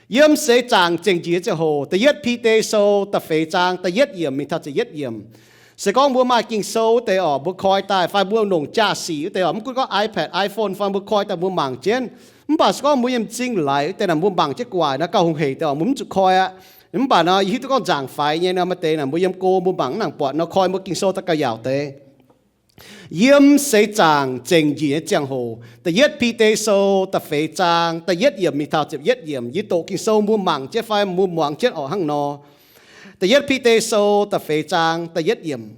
Yiem seix zaangc zengc njiec nyei ziangh hoc, da'yietv Bide Sou da'feix zaang da'yietv yiemc mingh taux ziepc yietv yiemc. Se gorngv mbuo maaih Ging-Sou wuov deix orqc, mbuo koi daaih, fai mbuo longc jaa-sic wuov deix orqc, mv gunv gorngv iPad, iPhone, fai mbuo koi daaih mbuo mangc jienv. Mv baac se gorngv mbuo yiem m'zing laaix wuov deix naaic, mbuo mangc jienv gu'nguaaic nor gauh hungh heic deix orqc, mbuo mv zuqc koi aqv. Mv baac nor yie hiuv duqv gorngv nzaangc faix nyei nor, maaih deix naaic mbuo yiem go mbuo mangc mv nangc buatc nor, koi mbuo Ging-Sou daaih gauh yaauc deix. Yiem seix zaangc zengc njiec nyei ziangh hoc, da'yietv Bide Sou da'feix zaang da'yietv yiemc mingh taux ziepc yietv yiemc. Yie doqc Ging-Sou mbuo mangc jienv fai mbuo muangx jienv orqc hnangv nor. Da'yietv Bide Sou da'feix zaang da'yietv yiemc.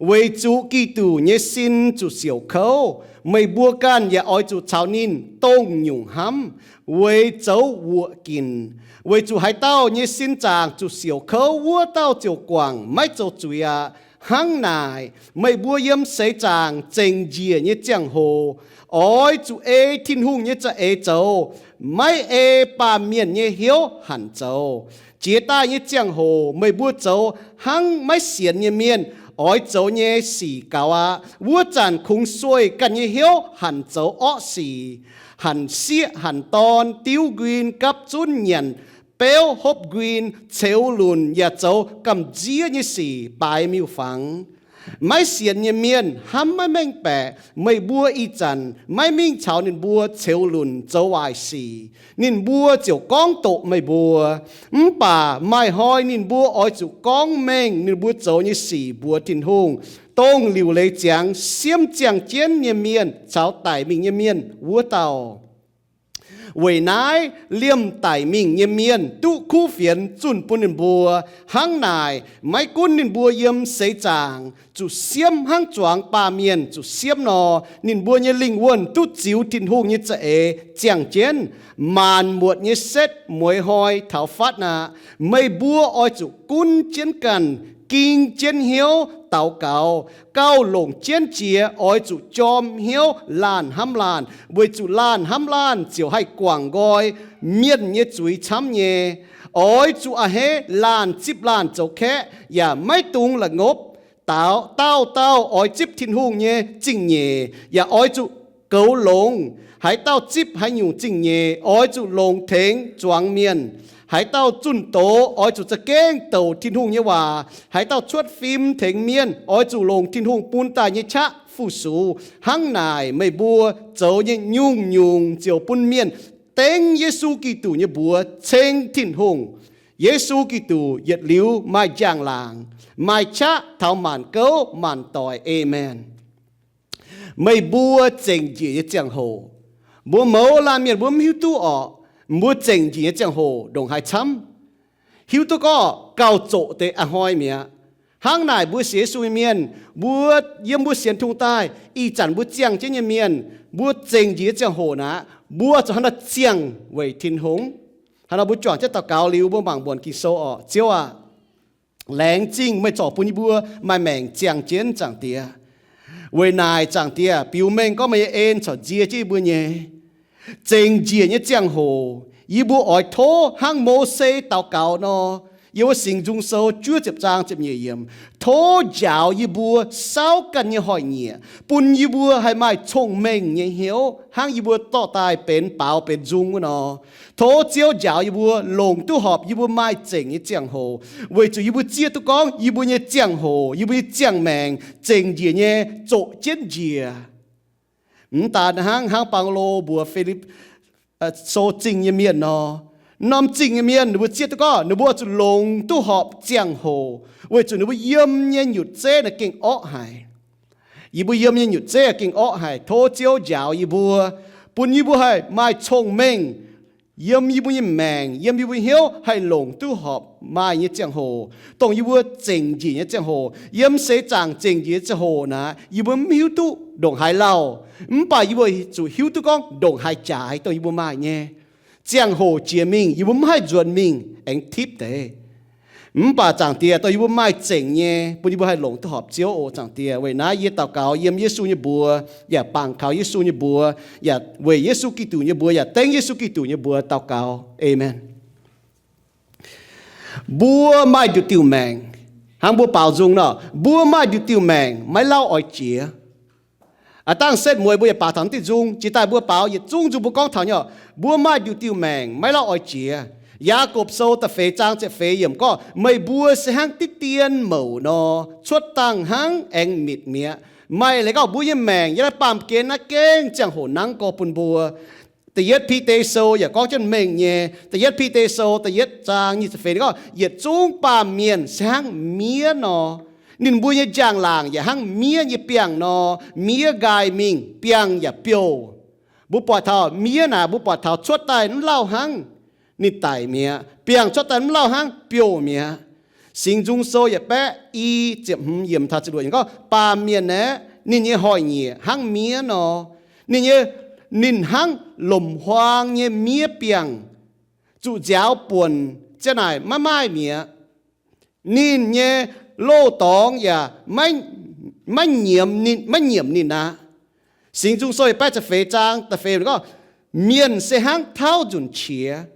Weic zuqc Giduc nyei sin zuqc siouc kouv, meih mbuo ganh yaac oix zuqc caux ninh dongh nyungc hnamv, weic zoux wuoqc ginc. Weic zuqc haaix dauh nyei sin zaangc zuqc siouc kouv, wuov dauh ziouc guangc, maiv zoux zuiz aqv. Hnangv naaic, meih mbuo yiem seix zaangc zengc njiec nyei ziangh hoc oix zuqc ei Tin-Hungh nyei za'eix zoux, maiv ei baamh mienh nyei hnyouv hanc zoux. Jiex daaih nyei ziangh hoc meih mbuo zoux hnangv maiv sienx nyei mienh oix zoux nyei sic gaux aqv. Wuov zanc kungx sueih ganh nyei hnyouv hanc zoux orqv sic, hanc sieqv hanc dorn, diuv nquin, gapv zunv nyanc, beuv hopv nquin, ceux lunc, yaac zoux gamh nziev nyei sic, baaix miuc-fangx. Maiv sienx nyei mienh hnamv maiv mengh baeqc, meih mbuo ih zanc maiv mingh caux ninh mbuo ceux lunc zoux waaic sic, ninh mbuo ziouc gorngv doqc meih mbuo. Mv baac maaih hnoi ninh mbuo oix zuqc gorngv mengh ninh mbuo zoux nyei sic mbuox Tin-Hungh, dongh liuc leiz ziangx siemv ziangh jienv nyei mienh caux daic mingh nyei mienh wuov dauh. Weic naaiv liemh daic mingh nyei mienh duqv kuv fienx zunh bun ninh mbuo. Hnangv naaic, maiv gunv ninh mbuo yiem seix zaangc zuqc siemv hnangv zuangx baamh mienh zuqc siemv nor, ninh mbuo nyei lingh wuonh duqv ziux Tin-Hungh nyei za'eix ziangh jienv. Maanc muotc nyei setv mueiz hnoi taux fatv aqv. Meih mbuo oix zuqc gunv jienv ganh, ging jienv hnyouv daux gaux. Gauh longc jienv jiex oix zuqc jorm hnyouv laanh hnamv laanh, weic zuqc laanh hnamv laanh ziouc haih guangc nqoi mienh nyei zuiz camv nyei. Oix zuqc a'hneiv laanh zipv laanh zoux kaeqv, yaac maiv dungx la'ngopv. Dauh dauh oix zipv Tin-Hungh nyei zingh nyeic, yaac oix zuqc goux longx. Haaix dauh zipv haaix nyungc zingh nyeic, oix zuqc longc tengx zuangx mienh. Haaix dauh zunh doz, oix zuqc za'gengh douc Tin-Hungh nyei waac. Haaix dauh cuotv fim tengx mienh, oix zuqc longc Tin-Hungh bun daaih nyei qaqv fu-sux. Hnangv naaic, meih mbuo zoux nyei nyungc-nyungc ziouc bun mienh dengv Yesu Giduc nyei mbuox ceng Tin-Hungh. Yesu Giduc yietc liuz maaih njang-laangc, maaih qaqv taux maanc gouv maanc doic. Aamen. Meih mbuo zengc njiec nyei ziangh hoc, mbuo mouz laanh mienh mbuo mv hiuv duqv orqc, mbuo zengc njiec nyei ziangh hoc ndongc haaix camv. Hiuv duqv gorngv gauh zoqc deix a'hnoi mi'aqv. Hnangv naaic mbuo sienx Yesu nyei mienh, mbuo yiem mbuo sienx Tin-Hungh daaih, ih zanc mbuo ziangh jienv nyei mienh, mbuo zengc njiec nyei ziangh hoc naaic, mbuo zuqc hnangv naaiv ziangh weic Tin-Hungh. Hnangv nor mbuo juangc jienv daux gaux liuz, mbuo mangc mbuonc Ging-Sou orqc. Ziouv aac, laengz zingh meih zorc bun yie mbuo maaih maengc ziangh jienv, Zaangc Diex. Weic naaic, Zaangc Diex, biux mengh gorngv meih nyei en corc nzie jienv yie mbuo nyei. Zengc njiec nyei ziangh hoc, yie mbuo oix tov hnangv Mose daux gaux nor, yiem wuov Singx Nzung Sou juov ziepc zaang ziepc nyeic yiemc, tov njaaux yie mbuo saauv ganh nyei hnoi-nyieqc, bun yie mbuo haih maaih cong-mengh nyei hnyouv hnangv yie mbuo dorh daaih benx baaux benx nzung wuov nor. Tov Ziouv njaaux yie mbuo longc duqv horpc yie mbuo maaih zengc nyei ziangh hoc, weic zuqc yie mbuo zieqv duqv gorngv yie mbuo nyei ziangh hoc, yie mbuo nyei ziangh maengc zengc njiec nyei zoqc jienv njiec. Mv daan hnangv, hnangv Baulo mbuox Filipv, sou zingh nyei mienh nor, norm zingh nyei mienh ninh mbuo zieqv duqv gorngv ninh mbuo zuqc longc duqv horpc ziangh hoc, weic zuqc ninh mbuo yiem nyei nyutc zeiv naaic gengh orqv haic. Yie mbuo yiem nyei nyutc zeiv gengh orqv haic. Tov Ziouv njaaux yie mbuo, bun yie mbuo haih maaih cong-mengh yiem yie mbuo nyei maengc, yiem yie mbuo hnyouv haih longc duqv horpc maaih nyei ziangh hoc, dongh yie mbuo zengc njiec nyei ziangh hoc, yiem seix zaangc zengc njiec nyei ziangh hoc naaic, yie mbuo mv hiuv duqv ndongc haaix lauh. Mv baac yie mbuo zuqc hiuv duqv gorngv ndongc haaix jaaix dongh yie mbuo maaih nyei. Ziangh hoc jiex mingh, yie mbuo mv haih nzuonx mingh aengx tipv deix. Mv baac Zaangc Diex, dongh yie mbuo maaih zengc nyei, bun yie mbuo haih longc duqv horpc Ziouv oc. Zaangc Diex, weic naaiv yie daux gaux yiem Yesu nyei mbuox, yaac bangc kaux Yesu nyei mbuox, yaac weic Yesu Giduc nyei mbuox, yaac dengv Yesu Giduc nyei mbuox daux gaux. Aamen. Mbuo maaih nduqc diuh maengc, hnangv mbuo baaux nzung nor, mbuo maaih nduqc diuh maengc maiv lauh oix jiex. Aav dangh setv mueiz mbuo yaac baaux taux naaiv diuh nzung, jiex daaih mbuo baaux yietc zungv nzung mbuo gorngv taux nyei, mbuo maaih nduqc diuh maengc maiv lauh oix jiex. Yaagorpc Sou da'feix zaang ziepc feix yiemc gorngv, meih mbuo se hnangv diqv dien mouc nor, cuotv dangh hnangv aengx mitc mi'aqv. Maaih leiz gorngv mbuo nyei maengc yiem naaiv baamh gen naaiv gengh ziangh hoc nangv gorx bun mbuo. Da'yietv Bide Sou yaac gorngv jienv mengh nyei. Da'yietv Bide Sou da'yietv zaang nyic ziepc feix gorngv, yietc zungv baamh mienh se hnangv miev nor. Ninh mbuo nyei njang-laangc yaac hnangv miev nyei biangh nor, miev nqaai mingh, biangh yaac biouh. Mbuo buatc taux miev naaic, mbuo buatc taux cuotv daaih mv lauh hnangv, ninh daic mi'aqv. Biangh cuotv daaih mv lauh hnangv, biouh mi'aqv. Singx Nzung Sou yietc baeqv i ziepc hmz yiemc taux ziepc luoqc yiemc gorngv, baamh mienh aeqv, ninh nyei hnoi-nyieqc hnangv miev nor. Ninh nyei, ninh hnangv lomc huaang nyei miev biangh, zuqc nziaaux buonc ziang naaic maiv maaih mi'aqv. Ninh nyei loz-dorngx yaac maiv, maiv nyiemc ninh, maiv nyiemc ninh aqv. Singx Nzung Sou yietc baeqv ziepc feix zaang da'feix gorngv, mienh se hnangv tauv nzunc qiex.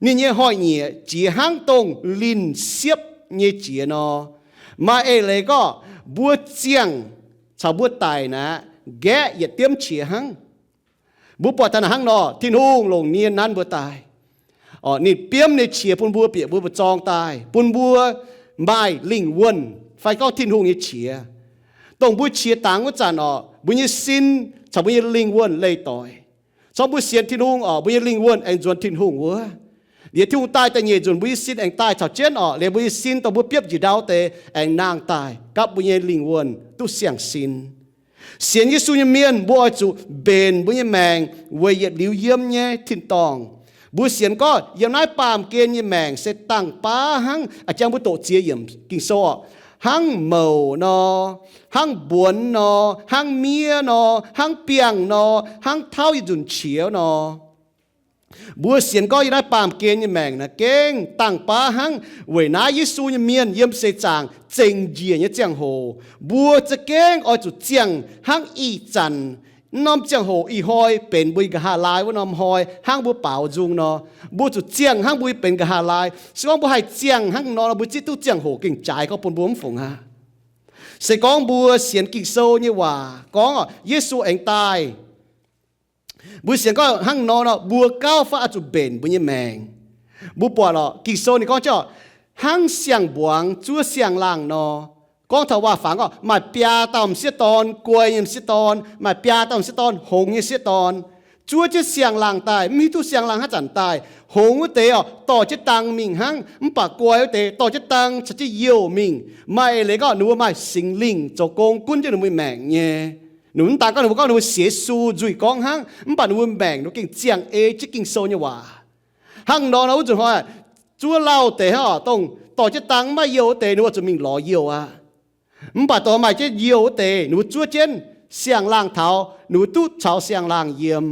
Ninh nyei hnoi-nyieqc jiex hnangv dongh linh siepv nyei jiex nor. Maaih eix leiz gorngv mbuo ziangh caux mbuo daic naaic, nqaeqv yietc diemv qiex hnangv. Mbuo buatc taux naaic hnangv nor, Tin-Hungh longc nie nanv mbuo daaih. Ninh biomv nyei qiex bun mbuo bieqc mbuo mbu'zorng daaih, bun mbuo maaih lingh wuonh, fai gorngv Tin-Hungh nyei qiex. Dongh mbuo qiex dangx wuov zanc orqc, mbuo nyei sin caux mbuo nyei lingh wuonh leih doic. Corc mbuo sienx Tin-Hungh orqc, mbuo nyei lingh wuonh aengx nzuonx Tin-Hungh wuov. Liuz Tin-Hungh daaih da'nyeic nzunc, mbuo nyei sin aengx daaih caux jienv orqc. Liuz mbuo nyei sin dongh mbuo biopv njiec ndau deix aengx nangh daaih gapv mbuo nyei lingh wuonh duqv siang-sin. Sienx Yesu nyei mienh mbuo oix zuqc mbenc mbuo nyei maengc weic yietc liuz yiem nyei tin-dorngh. Mbuo sienx gorngv yiem naaiv baamh gen nyei maengc se dangh baav hnangv, a'jang mbuo doqc ziex yiemc Ging-Sou orqc, hnangv mouc nor, hnangv mbuonx nor, hnangv miev nor, hnangv biangh nor, hnangv tauv yietc nzunc qiex nor. Mbuo sienx gorngv yiem naaiv baamh gen nyei maengc naaic gengh dangh baav hnangv. Weic naaiv Yesu nyei mienh yiem seix zaangc zengc njiec nyei ziangh hoc, mbuo za'gengh oix zuqc ziangh hnangv ih zanc. Mv norm ziangh hoc ih hnoi benx mbuo nqa'haav laai wuov norm hnoi hnangv mbuo baaux nzung nor, mbuo zuqc ziangh hnangv mbuo benx nqa'haav laai. Se gorngv mbuo haih ziangh hnangv nor, mbuo zieqv duqv ziangh hoc gengh jaaix gorngv bun mbuo mv fungc aqv. Se gorngv mbuo sienx Ging-Sou nyei waac gorngv Yesu aengx daaih, mbuo sienx gorngv hnangv nor nor, mbuo gauh fai oix zuqc mbenc mbuo nyei maengc. Mbuo buatc lorqc, Ging-Sou ninh gorngv jienv hnangv siang-mbuangz zuov siang-laangh nor. Gorngv taux waac-fangx orqc, maaih biaa dauh m'sieqv dorn, guai nyei m'sieqv dorn, maaih biaa dauh m'sieqv dorn, hngongx nyei sieqv dorn, zuov jienv siang-laangh daaih, mv hiuv duqv siang-laangh haaix zanc daaih. Hngongx wuov deix orqc, dorh jienv dang mingh hnangv, mv baac guai wuov deix dorh jienv dang caux jienv youh mingh. Maaih eix leiz gorngv ninh mbuo maaih Singx Lingh zoux gong gunv jienv ninh mbuo maengc nyei. Ninh mv daan gorngv ninh mbuo, gorngv ninh mbuo sienx Yesu nzuih gorngv hnangv, mv baac ninh mbuo maengc ninh mbuo gengh ziangh ei jienv Ging-Sou nyei waac. Hnangv nor nor, wuov nzunc hnoi zuov lauh deix hnangv orqc, dongh dorh jienv dang maiv youh wuov deix ninh mbuo zuqc mingh lorz youh aqv. Mv baac dongh maaih jienv youh wuov deix ninh mbuo zuov jienv siang-laangh taux ninh mbuo duqv caux siang-laangh yiem.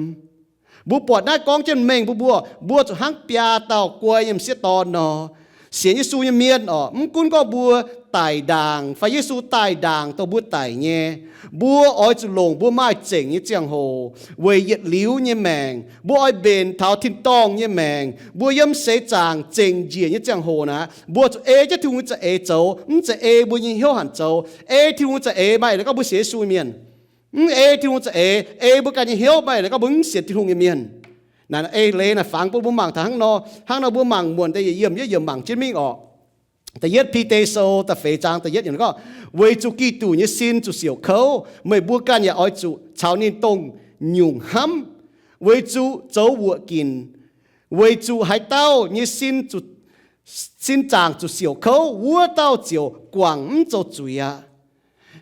Mbuo buatc naaiv gorngv jienv mengh mbuo, mbuo, mbuo zuqc hnangv biaa dauh guai nyei m'sieqv dorn nor. Sienx Yesu nyei mienh orqc, mv gunv gorngv mbuo daic ndaangc fai Yesu daaih ndaangc dongh mbuo daic nyei, mbuo oix zuqc longc mbuo maaih zengc nyei ziangh hoc weic yietc liuz nyei maengc. Mbuo oix mbenc taux tin-dorngh nyei maengc. Mbuo yiem seix zaangc zengc njiec nyei ziangh hoc naaic, mbuo zuqc ei jienv Tin-Hungh nyei za'eix zoux, mv zeiz ei mbuo nyei hnyouv hanc zoux. Ei Tin-Hungh nyei za'eix maaih leiz gorngv mbuo sienx Yesu mienh. Mv ei Tin-Hungh za'eix, ei mbuo ganh nyei hnyouv maaih leiz gorngv mbuo mv sienx Tin-Hungh nyei mienh. Naaiv ei leiz naaic fangx bun mbuo mangc taux hnangv nor. Hnangv nor mbuo mangc muonc deix yietc yiemc, yietc yiemc mangc jienv mingh orqc. Da'yietv Bide Sou da'feix zaang da'yietv yiemc gorngv, weic zuqc Giduc nyei sin zuqc siouc kouv, meih mbuo ganh yaac oix zuqc caux ninh dongh nyungc hnamv, weic zuqc zoux wuoqc ginc, weic zuqc haaix dauh nyei sin zuqc, sin zaangc zuqc siouc kouv, wuov dauh ziouc guangc mv zoux zuiz aqv.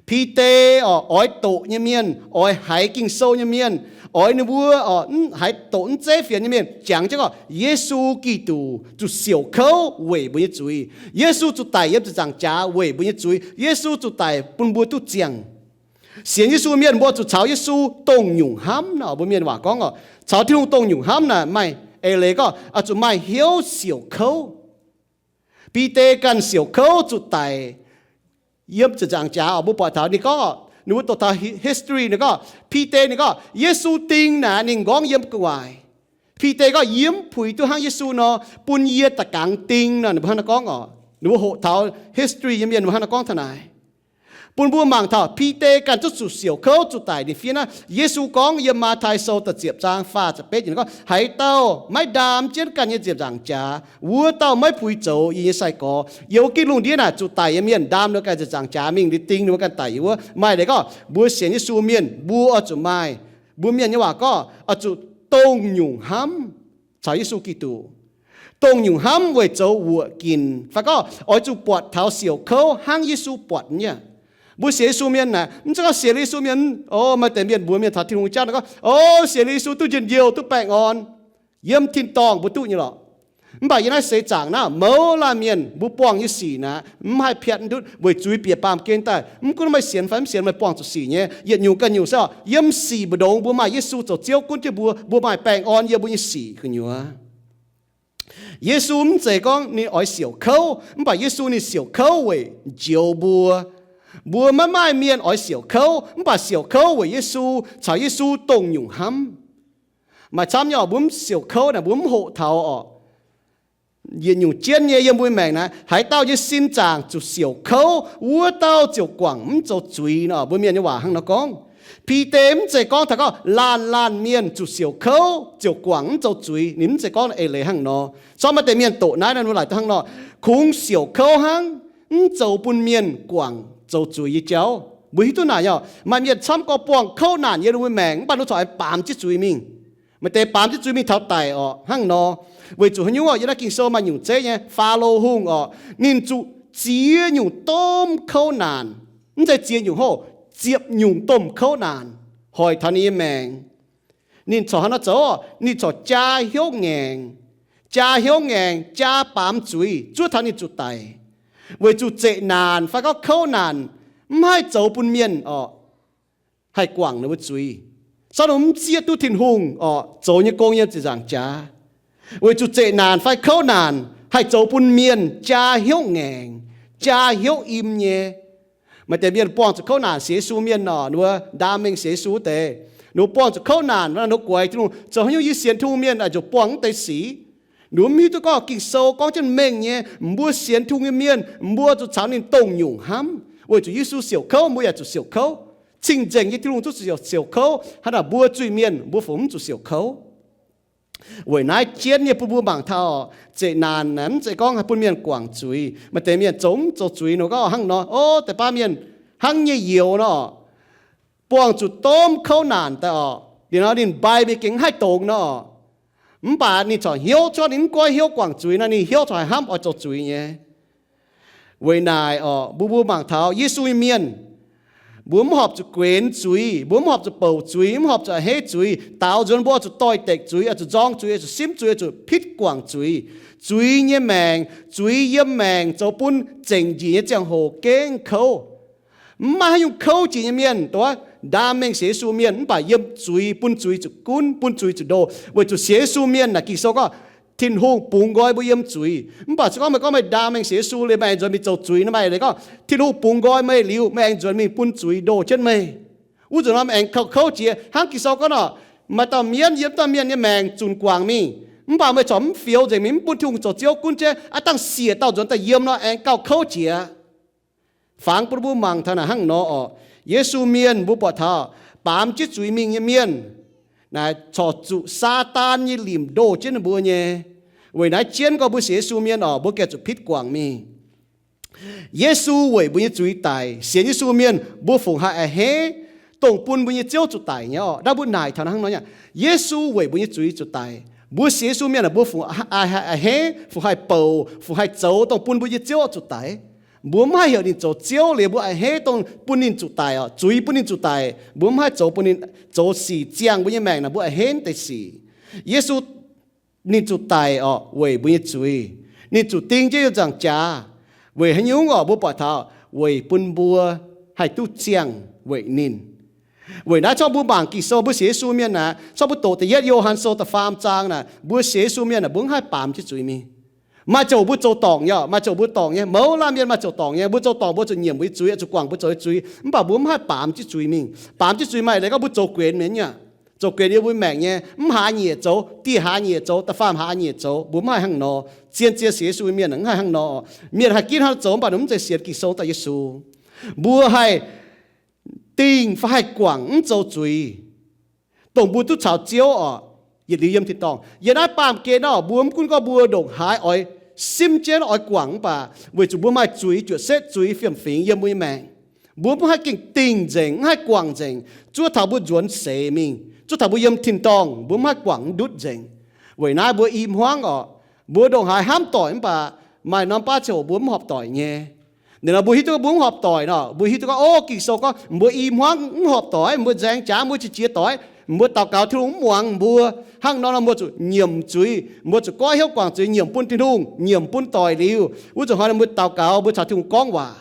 Bide orqc, oix doqc nyei mienh, oix haiz Ging-Sou nyei mienh, oix ninh mbuo orqc, haiz doqc mv zeiv fienx nyei mienh jangx jienv gorngv Yesu Giduc zuqc siouc kouv weic mbuo nyei zuiz. Yesu zuqc daic yiem ziepc nzaangc jaax weic mbuo nyei zuiz. Yesu zuqc daic bun mbuo duqv ziangh. Sienx Yesu mienh mbuo zuqc caux Yesu dongh nyungc hnamv nor, mbuo mienh waac gorngv orqc, caux Tin-Hungh dongh nyungc hnamv naaic maaih eix leiz gorngv oix zuqc maaih hnyouv siouc kouv. Bide ganh siouc kouv zuqc daic yiem ziepc nzaangc jaax orqc. Mbuo buatc taux ninh gorngv orqc, ninh mbuo doqc taux hi-, history ninh gorngv, Bide ninh gorngv Yesu ding naaic ninh nqorngv yiem gu'nguaaic. Bide gorngv yie mv puix duqv hnangv Yesu nor, bun yie da'gangx ding nor, ninh mbuo hnangv naaiv gorngv orqc. Ninh mbuo hoqc taux history nyei mienh ninh mbuo hnangv naaiv gorngv taux naaic. Bun mbuo mangc taux Bide ganh zungv zuqc siouc kouv zuqc daic ninh fiev naaiv. Yesu gorngv yiem Matv^tai Sou da'ziepc zaang faah ziepc betv yiemc gorngv, haaix dauh maiv ndaam jienv ganh nyei nziepc nzaangc jaax, wuov dauh maiv puix zoux yie nyei sai-gorx. Yiem wuov gitv lungh ndiev naaic zuqc daic nyei mienh ndaam ninh ganh nziepc nzaangc jaax mingh, ninh ding ninh ganh daic yiem wuov. Maaih leiz gorngv mbuo sienx Yesu mienh mbuo oix zuqc maaih, mbuo mienh nyei waac gorngv oix zuqc dongh nyungc hnamv caux Yesu Giduc, dongh nyungc hnamv weic zoux wuoqc ginc, fai gorngv oix zuqc buatc taux siouc kouv hnangv Yesu buatc nyei. Mbuo sienx Yesu mienh naaic, mv zeiz gorngv sienx Yesu mienh, o, maaih deix mienh mbuox mienh taux Tin-Hungh jauv gorngv, o, sienx Yesu duqv njien-youh duqv baengh orn, yiem tin-dorngh mbuo duqv nyei lorqc. Mv baac yiem naaiv seix zaangc naaiv mouz laanh mienh mbuo buangh nyei sic naaic mv haih piatv ndutv weic zuiz bieqc baamh gen daaih. Mv gunv meih sienx fai mv sienx, meih buangh zuqc sic nyei. Yietc nyungc ganh nyungc se yiem sic mbu'ndongx mbuo maaih Yesu zoux Ziouv gunv jienv mbuo, mbuo maaih baengh orn yiem mbuo nyei sic gu'nyuoz. Yesu mv zeiz gorngv ninh oix siouc kouv, mv baac Yesu ninh siouc kouv weic njoux mbuo. Mbuo maiv maaih mienh oix siouc kouv, mv baac siouc kouv weic Yesu caux Yesu dongh nyungc hnamv. Maaih camv nyei oc, mbuo mv siouc kouv naaic mbuo mv hoqc taux oc. Yietc nyungc jienv nyei yiem mbuo maengc naaic, haaix dauh nyei sin zaangc zuqc siouc kouv, wuov dauh ziouc guangc mv zoux zuiz nor. Mbuo mienh nyei waac hnangv nor gorngv. Bide mv zeiz gorngv taux gorngv laanh laanh mienh zuqc siouc kouv ziouc guangc mv zoux zuiz. Ninh mv zeiz gorngv eix leiz hnangv nor. Corc maaih deix mienh doqc naaiv nor, mbuo laaic daaih hnangv nor, kungx siouc kouv hnangv, mv zoux bun mienh guangc zoux zuiz nyei jauv. Mbuo hiuv duqv naaic nyei oc, maaih mienh camv gorx buangh kouv naanc yiem ninh mbuo maengc, mv baac ninh corc aengx baamz jienv zuiz mingh. Maaih deix baamz jienv zuiz mingh taux daic oc, hnangv nor. Weic zuqc haaix nyungc oc, yiem naaiv Ging-Sou maaih nyungc zeiv nyei, Faalo Hungh oc, ninh zuqc ziex nyungc domh kouv naanc. Mv zeiz ziex nyungc hov, ziepc nyungc domh kouv naanc hoic taux ninh nyei maengc. Ninh corc hnangv naaiv zoux oc, ninh corc jaa hnyouv ngaengc, jaa hnyouv ngaengc, jaa baamz zuiz zuov taux ninh zuqc daic. Weic zuqc zeqc naanc fai gorngv kouv naanc mv haih zoux bun mienh oc haih guangc ninh mbuo zuiz. Corc ninh mv zieqv duqv Tin-Hungh oc zoux nyei gong yiem ziepc nzaangc jaax. Weic zuqc zeqc naanc fai kouv naanc haih zoux bun mienh jaa hnyouv ngaengc, jaa hnyouv im nyei. Maaih deix mienh buangh zuqc kouv naanc sienx Yesu mienh oc, ninh mbuo ndaam mengh sienx Yesu wuov deix, ninh mbuo buangh zuqc kouv naanc, ninh mbuo guaix Tin-Hungh, zoux haaix nyungc yie sienx Tin-Hungh mienh aah, zuqc buangh mv deix sic. Ninh mbuo mv hiuv duqv gorngv Ging-Sou gorngv jienv mengh nyei, mbuo zuqc caux ninh dongh nyungc hnamv, weic zuqc Yesu siouc kouv, mbuo yaac zuqc siouc kouv. Cing-nzengc nyei Tin-Hungh zungv zuqc siouc kouv, hnangv naaic mbuo zuiz-mienh mbuo fungc mv zuqc siouc kouv. Weic naaiv jienv nyei bun mbuo mangc taux, zeqc naanc naaic mv zeiz gorngv haih bun mienh guangc zuiz. Maaih deix mienh zoux mv zoux zuiz nor gorngv hnangv nor, o, deix baav mienh hnangv nyei youz nor, buangh zuqc domh kouv naanc daaih oc. Liuz nor ninh mbai mingh gengh mv haih dongz nor. Mv baac ninh corc hnyouv cuotv ninh mv goiv hnyouv guangc zuiz nor, ninh hnyouv corc haih hnamv oix zoux zuiz nyei. Weic naaic oc, mbuo mbuo mangc taux Yesu nyei mienh, mbuo mv horpc zuqc guenx zuiz, mbuo mv horpc zuqc bouc zuiz, mv horpc zuqc a'hneiv zuiz. Daaux nzuonx mbuo oix zuqc doix-dekc zuiz, oix zuqc nzorng zuiz, oix zuqc simv zuiz, oix zuqc pitv guangc zuiz. Zuiz nyei maengc, zuiz yiem maengc zoux bun zengc njiec nyei ziangh hoc gengh kouv. Mv maaih haaix nyungc kouv jiex nyei mienh, dongh wuov ndaam mengh sienx Yesu mienh mv baac yiem zuiz, bun zuiz zuqc gunv, bun zuiz zuqc ndoh. Weic zuqc sienx Yesu mienh naaic Ging-Sou gorngv Tin-Hungh bungx nqoi mbuo yiem zuiz. Mv baac se gorngv meih gorngv meih ndaam mengh sienx Yesu liuz meih aengx nzuonx mingh zoux zuiz nor, maaih leiz gorngv Tin-Hungh bungx nqoi meih liuz meih aengx nzuonx mingh bun zuiz ndoh jienv meih. Wuov nzunc nor meih aengx kouv, kouv jiex. Hnangv Ging-Sou gorngv nor, maaih dauh mienv yiem dauh mienh nyei maengc zunc guangc mingh, mv baac meih corc mv fioux nzengc mingh, mv bun Tin-Hungh zoux Ziouv gunv jienv, aav dangh siec dauh nzuonx daaih yiem nor aengx gauh kouv jiex. Fangx bun mbuo mangc taux naaic hnangv nor oc. Yesu mienh mbuo buatc taux baamz jienv zuiz mingh nyei mienh naaic corc zuqc Saadaan nyei limc ndoh jienv ninh mbuo nyei. Weic naaiv jienv gorngv mbuo sienx Yesu mienh oc, mbuo gengh zuqc pitv guangc mingh. Yesu weic mbuo nyei zuiz daic. Sienx Yesu mienh mbuo fungc haih a'hneiv dongh bun mbuo nyei Ziouv zuqc daic nyei oc. Naaiv mbuo naaic taux hnangv nor nyei. Yesu weic mbuo nyei zuiz zuqc daic. Mbuo sienx Yesu mienh aah, mbuo fungc haih a'hneiv, fungc haih bouc, fungc haih zoux dongh bun mbuo nyei Ziouv zuqc daic. Mbuo mv haih heuc ninh zoux Ziouv liuz mbuo a'hneiv dongh bun ninh zuqc daic oc, zuiz bun ninh zuqc daic. Mbuo mv haih zoux bun ninh zoux sic ziangh mbuo nyei maengc naaic, mbuo a'hneiv deix sic. Yesu ninh zuqc daic oc weic mbuo nyei zuiz. Ninh zuqc ding jienv yiem nzaangc jaax. Weic haaix nyungc oc? Mbuo buatc taux weic bun mbuo haih duqv ziangh weic ninh. Weic naaiv corc mbuo mangc Ging-Sou, mbuo sienx Yesu mienh naaic, corc mbuo doqc da'yietv Yo^han Sou da'faam zaang naaic, mbuo sienx Yesu mienh naaic mbuo mv haih baamz jienv zuiz mingh. Maaih ziangh hoc mbuo zoux dorngc nyei, maaih ziangh hoc mbuo dorngc nyei, mouz laanh mienh maaih ziangh hoc dorngc nyei, mbuo zoux dorngc mbuo zuqc nyiemc mbuo nyei zuiz, zuqc guangc mbuo zoux nyei zuiz, mv baac mbuo mv haih baamz jienv zuiz mingh. Baamz jienv zuiz maaih leiz gorngv mbuo zoux guenx mi'aqv nyei. Zoux guenx yiem mbuo maengc nyei, mv hlaax nyieqc zoux, dieh hlaax nyieqc zoux, da'faam hlaax nyieqc zoux, mbuo mv haih hnangv nor. Zien-zien sienx Yesu mienh mv haih hnangv nor. Mienh haih ginv hnangv zoux mv baac ninh mv zeiz sienx Ging-Sou daaih Yesu. Mbuo haih dingh fai haih guangc mv zoux zuiz, dongh mbuo duqv caux Ziouv oc, yietc liuz yiem tin-dorngh. Yiem naaiv baamh gen nor, mbuo mv gunv gorngv mbuo ndongc haaix oix simv jienv oix guangc mv baac weic zuqc mbuo maaih zuiz juoqc setv, zuiz fiem-fingx yiem mbuo nyei maengc, mbuo mv haih gengh dingh nzengc, mv haih guangc nzengc, zuov taux mbuo nzuonx seix mingh, zuov taux mbuo yiem tin-dorngh mbuo mv haih guangc mv ndutv nzengc. Weic naaiv mbuo i hmuangv oc, mbuo ndongc haaix hnamv doic mv baac maaih norm baav ziangh hoc mbuo mv horpc doic nyei. Ninh nor mbuo hiuv duqv mbuo mv horpc doic nor, mbuo hiuv duqv gorngv, o, Ging-Sou gorngv mbuo i hmuangv mv horpc doic, mbuo nzaeng jaax, mbuo qiex jiez doic, mbuo daux gaux Tin-Hungh mv muangx mbuo. Hnangv nor nor mbuo zuqc nyiemc zuiz, mbuo zuqc goiv hnyouv guangc zuiz, nyiemc bun Tin-Hungh, nyiemc bun doic liuz, wuov zuqc hnoi mbuo daux gaux, mbuo caux Tin-Hungh gorngv waac.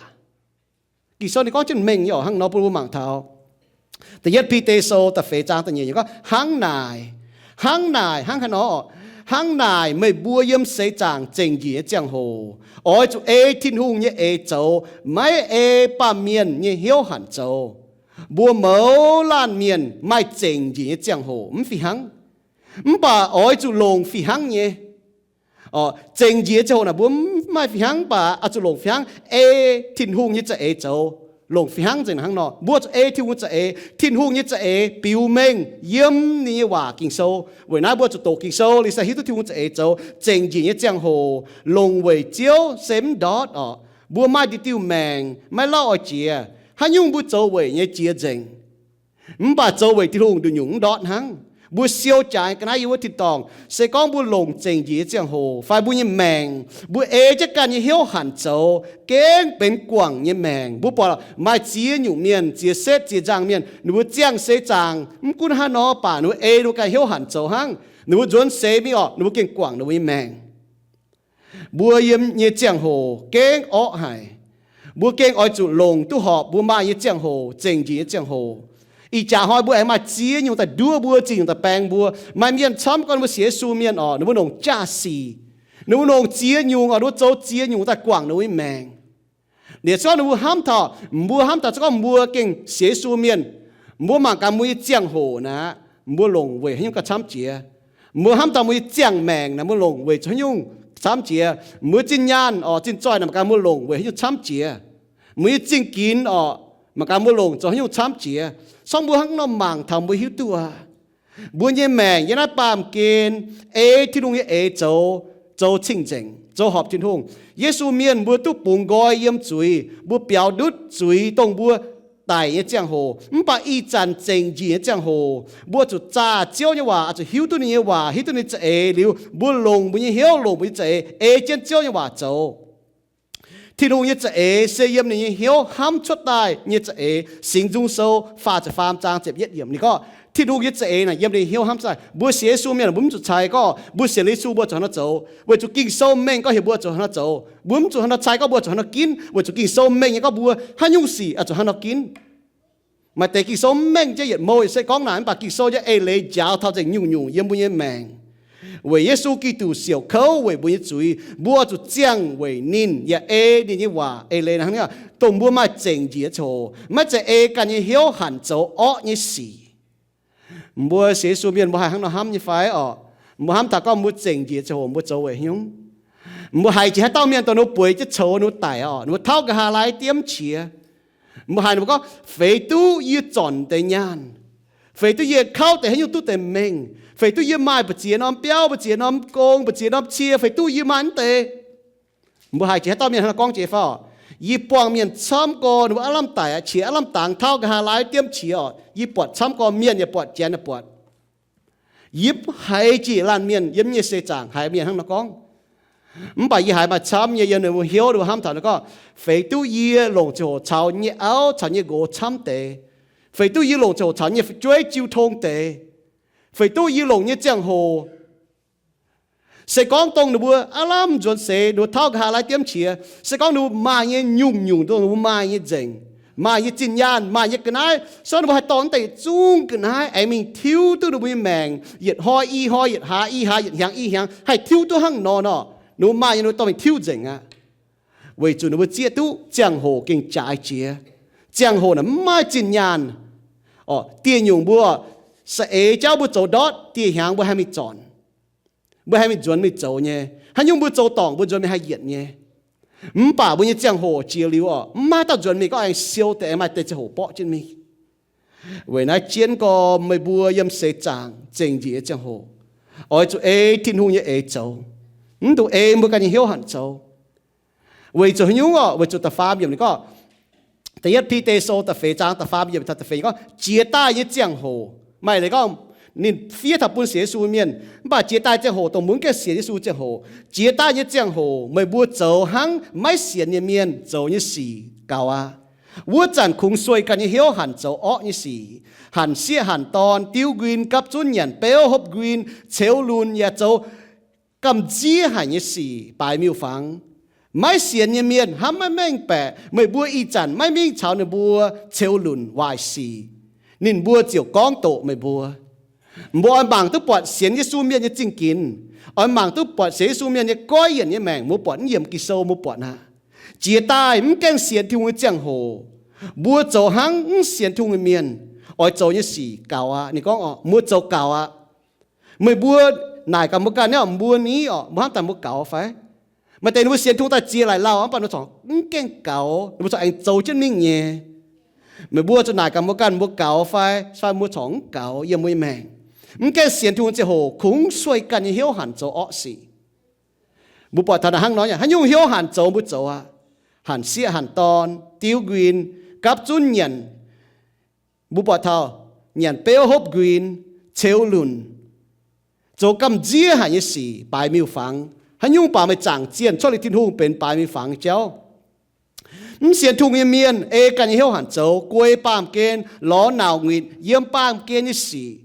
Ging-Sou ninh gorngv jienv mengh nyei oc. Hnangv nor bun mbuo mangc taux Da'yietv Bide Sou da'feix zaang da'nyeic yiemc gorngv, hnangv naaic, hnangv naaic, hnangv haaix nor? Hnangv naaic meih mbuo yiem seix zaangc zengc njiec nyei ziangh hoc oix zuqc ei Tin-Hungh nyei eix zoux, maiv ei baamh mienh nyei hnyouv hanc zoux. Mbuo mouz laanh mienh maaih zengc njiec nyei ziangh hoc mv fih hnangv, mv baac oix zuqc longc fih hnangv nyei. Zengc njiec ziangh hoc naaic mbuo mv maaih fih hnangv, mv baac oix zuqc longc fih hnangv ei Tin-Hungh nyei za'eix zoux. Longc fih hnangv nzengc hnangv nor, mbuo zuqc ei Tin-Hungh za'eix. Tin-Hungh nyei za'eix biux mengh yiem ninh nyei waac Ging-Sou. Weic naaiv mbuo zuqc doqc Ging-Sou liuz se hiuv duqv Tin-Hungh za'eix zoux. Zengc njiec nyei ziangh hoc longc weic Ziouv se mv ndortv oc. Mbuo maaih diuh diuh maengc maiv lauh oix jiex. Haaix nyungc mbuo zoux weic nyei jiex nzengc, mv baac zoux weic Tin-Hungh nduqc nyungc mv ndortv hnangv. Mbuo siou jaaix ga'naaiv yiem wuov tin-dorngh, se gorngv mbuo longc zengc njiec nyei ziangh hoc fai mbuo nyei maengc, mbuo ei jienv ganh nyei hnyouv hanc zoux, gengh benx guangc nyei maengc. Mbuo buatc maaih ziex nyungc mienh, ziex setv ziex nzangc mienh, ninh mbuo ziangh seix zaangc mv gunv haaix nor baac ninh mbuo ei ninh mbuo ganh hnyouv hanc zoux hnangv. Ninh mbuo nzuonx seix mingh oc, ninh mbuo gengh guangc ninh mbuo nyei maengc. Mbuo yiem nyei ziangh hoc gengh orqv haic. Mbuo gengh oix zuqc longc duqv horpc mbuo maaih nyei ziangh hoc, zengc njiec nyei ziangh hoc. Ih jaax hnoi mbuo aengx maaih ziex nyungc daaih nduov mbuo, ziex nyungc daaih baeng mbuo. Maaih mienh camv gorn mbuo sienx Yesu mienh oc, ninh mbuo longc jaa-sic, ninh mbuo longc ziex nyungc oc, ninh mbuo zoux ziex nyungc daaih guangc ninh mbuo nyei maengc. Liuz se gorngv ninh mbuo hnamv taux, mbuo hnamv taux se gorngv mbuo gengh sienx Yesu mienh, mbuo mangc gaax mbuo nyei ziangh hoc naaic, mbuo longc weic haaix nyungc gauh camv jiex? Mbuo hnamv taux mbuo nyei ziangh maengc naaic, mbuo longc weic zuqc haaix nyungc camv jiex? Mbuo zinh nyaanh oc, zinh zoih naaic, mangc gaax mbuo longc weic haaix nyungc camv jiex? Mbuo nyei zingh ginx oc, mangc gaax mbuo longc zoux haaix nyungc camv jiex? Se gorngv mbuo hnangv nor mangc taux mbuo hiuv duqv aqv. Mbuo nyei maengc yiem naaiv baamh gen ei Tin-Hungh nyei eix zoux, zoux cing-nzengc, zoux horpc Tin-Hungh. Yesu mienh mbuo duqv bungx nqoi yiem zuiz, mbuo biaux ndutv zuiz dongh mbuo daic nyei ziangh hoc. Mv baac ih zanc zengc njiec nyei ziangh hoc, mbuo zuqc zaah Ziouv nyei waac, oix zuqc hiuv duqv ninh nyei waac, hiuv duqv ninh za'eix liuz, mbuo longc mbuo nyei hnyouv, longc mbuo nyei za'eix ei jienv Ziouv nyei waac zoux. Tin-Hungh nyei za'eix se yiem ninh nyei hnyouv hnamv cuotv daaih nyei za'eix. Singx Nzung Sou faah ziepc faam zaang ziepc yietv yiemc ninh gorngv, Tin-Hungh nyei za'eix naaic yiem ninh nyei hnyouv hnamv cuotv daaih. Mbuo sienx Yesu mienh mbuo mv zuqc cai gorngv mbuo sienx Yesu mbuo zuqc hnangv nor zoux, weic zuqc Ging-Sou mengh gorngv heuc mbuo zuqc hnangv nor zoux. Mbuo mv zuqc hnangv nor cai gorngv mbuo zuqc hnangv nor ginv, weic zuqc Ging-Sou mengh nyei gorngv mbuo haaix nyungc sic oix zuqc hnangv nor ginv. Maaih deix Ging-Sou mengh jienv yietc mouh se gorngv naaic, mv baac Ging-Sou nyei eix leiz njaaux taux nzengc nyungc-nyungc yiem mbuo nyei maengc. Weic Yesu Giduc siouc kouv weic mbuo nyei zuiz, mbuo zuqc ziangh weic ninh yaac ei ninh nyei waac. Eix leiz hnangv naaiv, dongh mbuo maaih zengc njiec ziangh hoc, maiv zeiz ei ganh nyei hnyouv hanc zoux orqv nyei sic. Mbuo sienx Yesu mienh mbuo haih hnangv nor hnamv nyei fai orqc? Mbuo hnamv taux gorngv mbuo zengc njiec ziangh hoc mbuo zoux weic haaix nyungc? Mbuo haiz jiex haaix dauh mienh dongh ninh mbuo bueix jienv coux, ninh mbuo daic orqc, ninh mbuo tauv nqa'haav laai diemv qiex. Mbuo haiz ninh mbuo gorngv, feix duqv yie zornc deix nyaanh, feix duqv yie kauv deix haaix nyungc duqv deix mengh, feix duqv yie maaih mbu'ziex norm biauv, mbu'ziex norm gong, mbu'ziex norm cie, feix duqv yie maaih mv deix. Mbuo haiz jiex haaix dauh mienh hnangv nor gorngv jiex fai orqc? Yie buangh mienh camv gorx, ninh mbuo aav lamh daic aqv, qiex aav lamh dangx, tauv nqa'haav laai diemv qiex orqc, yie buatc camv gorx, mienh yaac buatc, janx yaac buatc. Yie haiz jiex laanh mienh yiem nyei seix zaangc haiz mienh hnangv nor gorngv. Mv baac yie haiz maaih camv nyei yiem ninh mbuo hnyouv, ninh mbuo hnamv taux ninh gorngv, feix duqv yie longc ziangh hoc caux nyei auv caux nyei nqox camv deix, feix duqv yie longc ziangh hoc caux nyei fu'jueiv jiu tong deix, feix duqv yie longc nyei ziangh hoc, se gorngv dongh ninh mbuo aav lamh nzuonx seix, ninh mbuo tauv nqa'haav laai diemv qiex, se gorngv ninh mbuo maaih nyei nyungc-nyungc dongh ninh mbuo maaih nyei nzengc, maaih nyei zinh nyaanh, maaih nyei ga'naaiv, se gorngv ninh mbuo haih dorh naaiv deix zungv ga'naaiv aengx mingh tiuv duqv ninh mbuo nyei maengc, yietc hnoi i hnoi, yietc hlaax i hlaax, yietc hnyangx i hnyangx, haih tiuv duqv hnangv nor nor, ninh mbuo maaih nyei ninh mbuo dorh mingh tiuv nzengc aqv. Weic zuqc ninh mbuo zieqv duqv ziangh hoc gengh jaaix jiex. Ziangh hoc naaic mv maaih zinh nyaanh. Orqc, dieh nyungc mbuo saeng-eix jauv mbuo zoux ndortv, dieh hnyangx mbuo haih mingh zornc, mbuo haih mingh nzuonx mingh zoux nyei. Haaix nyungc mbuo zoux dorngc mbuo nzuonx mingh haih yietc nyei. Mv baac mbuo nyei ziangh hoc jiex liuz orqc, mv maaih dauh nzuonx mingh gorngv aengx siou deix, aengx maaih deix ziangh hoc borqv jienv mingh. Weic naaiv jienv gorx meih mbuo yiem seix zaangc zengc njiec nyei ziangh hoc, oix zuqc ei Tin-Hungh nyei eix zoux, mv dungx ei mbuo ganh nyei hnyouv hanc zoux. Weic zuqc haaix nyungc orqc? Weic zuqc da'faam yiemc ninh gorngv, Da'yietv Bide Sou da'feix zaang da'faam yiemc taux da'feix gorngv, jiex daaih nyei ziangh hoc, maaih leiz gorngv ninh fiev taux bun sienx Yesu mienh, mv baac jiex daaih ziangh hoc dongh mbuo mv gaengh sienx Yesu ziangh hoc, jiex daaih nyei ziangh hoc meih mbuo zoux hnangv maiv sienx nyei mienh zoux nyei sic gaux aqv. Wuov zanc kungx sueih ganh nyei hnyouv hanc zoux orqv nyei sic, hanc sieqv hanc dorn, diuv nquin, gapv zunv nyanc beuv hopv nquin, ceux lunc, yaac zoux gamh nziev haic nyei sic baaix miuc-fangx. Maiv sienx nyei mienh hnamv maiv mengh baeqc meih mbuo ih zanc maiv mingh caux ninh mbuo ceux lunc waaic sic, ninh mbuo ziouc gorngv doqc meih mbuo. Mbuo oix mangc duqv buatc sienx Yesu mienh nyei zingh ginx, oix mangc duqv buatc sienx Yesu mienh nyei goiv yienc nyei maengc, mbuo buatc mv yiemc Ging-Sou mbuo buatc aqv. Jiex daaih mv gaengh sienx Tin-Hungh nyei ziangh hoc, mbuo zoux hnangv mv sienx Tin-Hungh nyei mienh oix zoux nyei sic gaux aqv. Ninh gorngv, mbuo zoux gaux aqv. Meih mbuo naaic gaax mbuo ganh niouh, mbuo ni orqc, mbuo hnamv daaih mbuo gaux fai? Maaih deix ninh mbuo sienx Tin-Hungh daaih ziex laaix lauh, mv baac ninh mbuo corc mv gaengh gaux, ninh mbuo corc aengx zoux jienv mingh nyei. Meih mbuo zuqc naaic gaax mbuo ganh, mbuo gaux fai, fai mbuo corc mv gaux yiem mbuo nyei maengc. Mv gaengh sienx Tin-Hungh ziangh hoc kungx sueih ganh nyei hnyouv hanc zoux orqv sic. Mbuo buatc taux naaic hnangv nor, haaix nyungc hnyouv hanc zoux mbuo zoux aqv. Hanc sieqv hanc dorn, diuv nquin, gapv zunv nyanc, mbuo buatc taux nyanc beuv hopv nquin, ceux lunc, zoux gamh nziev haic nyei sic baaix miuc-fangx. Haaix nyungc baac meih zaangc zienh cuotv liuz Tin-Hungh benx baaix miuc-fangx jauv. Mv sienx Tin-Hungh nyei mienh ei ganh nyei hnyouv hanc zoux, guei baamh gen, lorz nauc nguitc, yiem baamh gen nyei sic.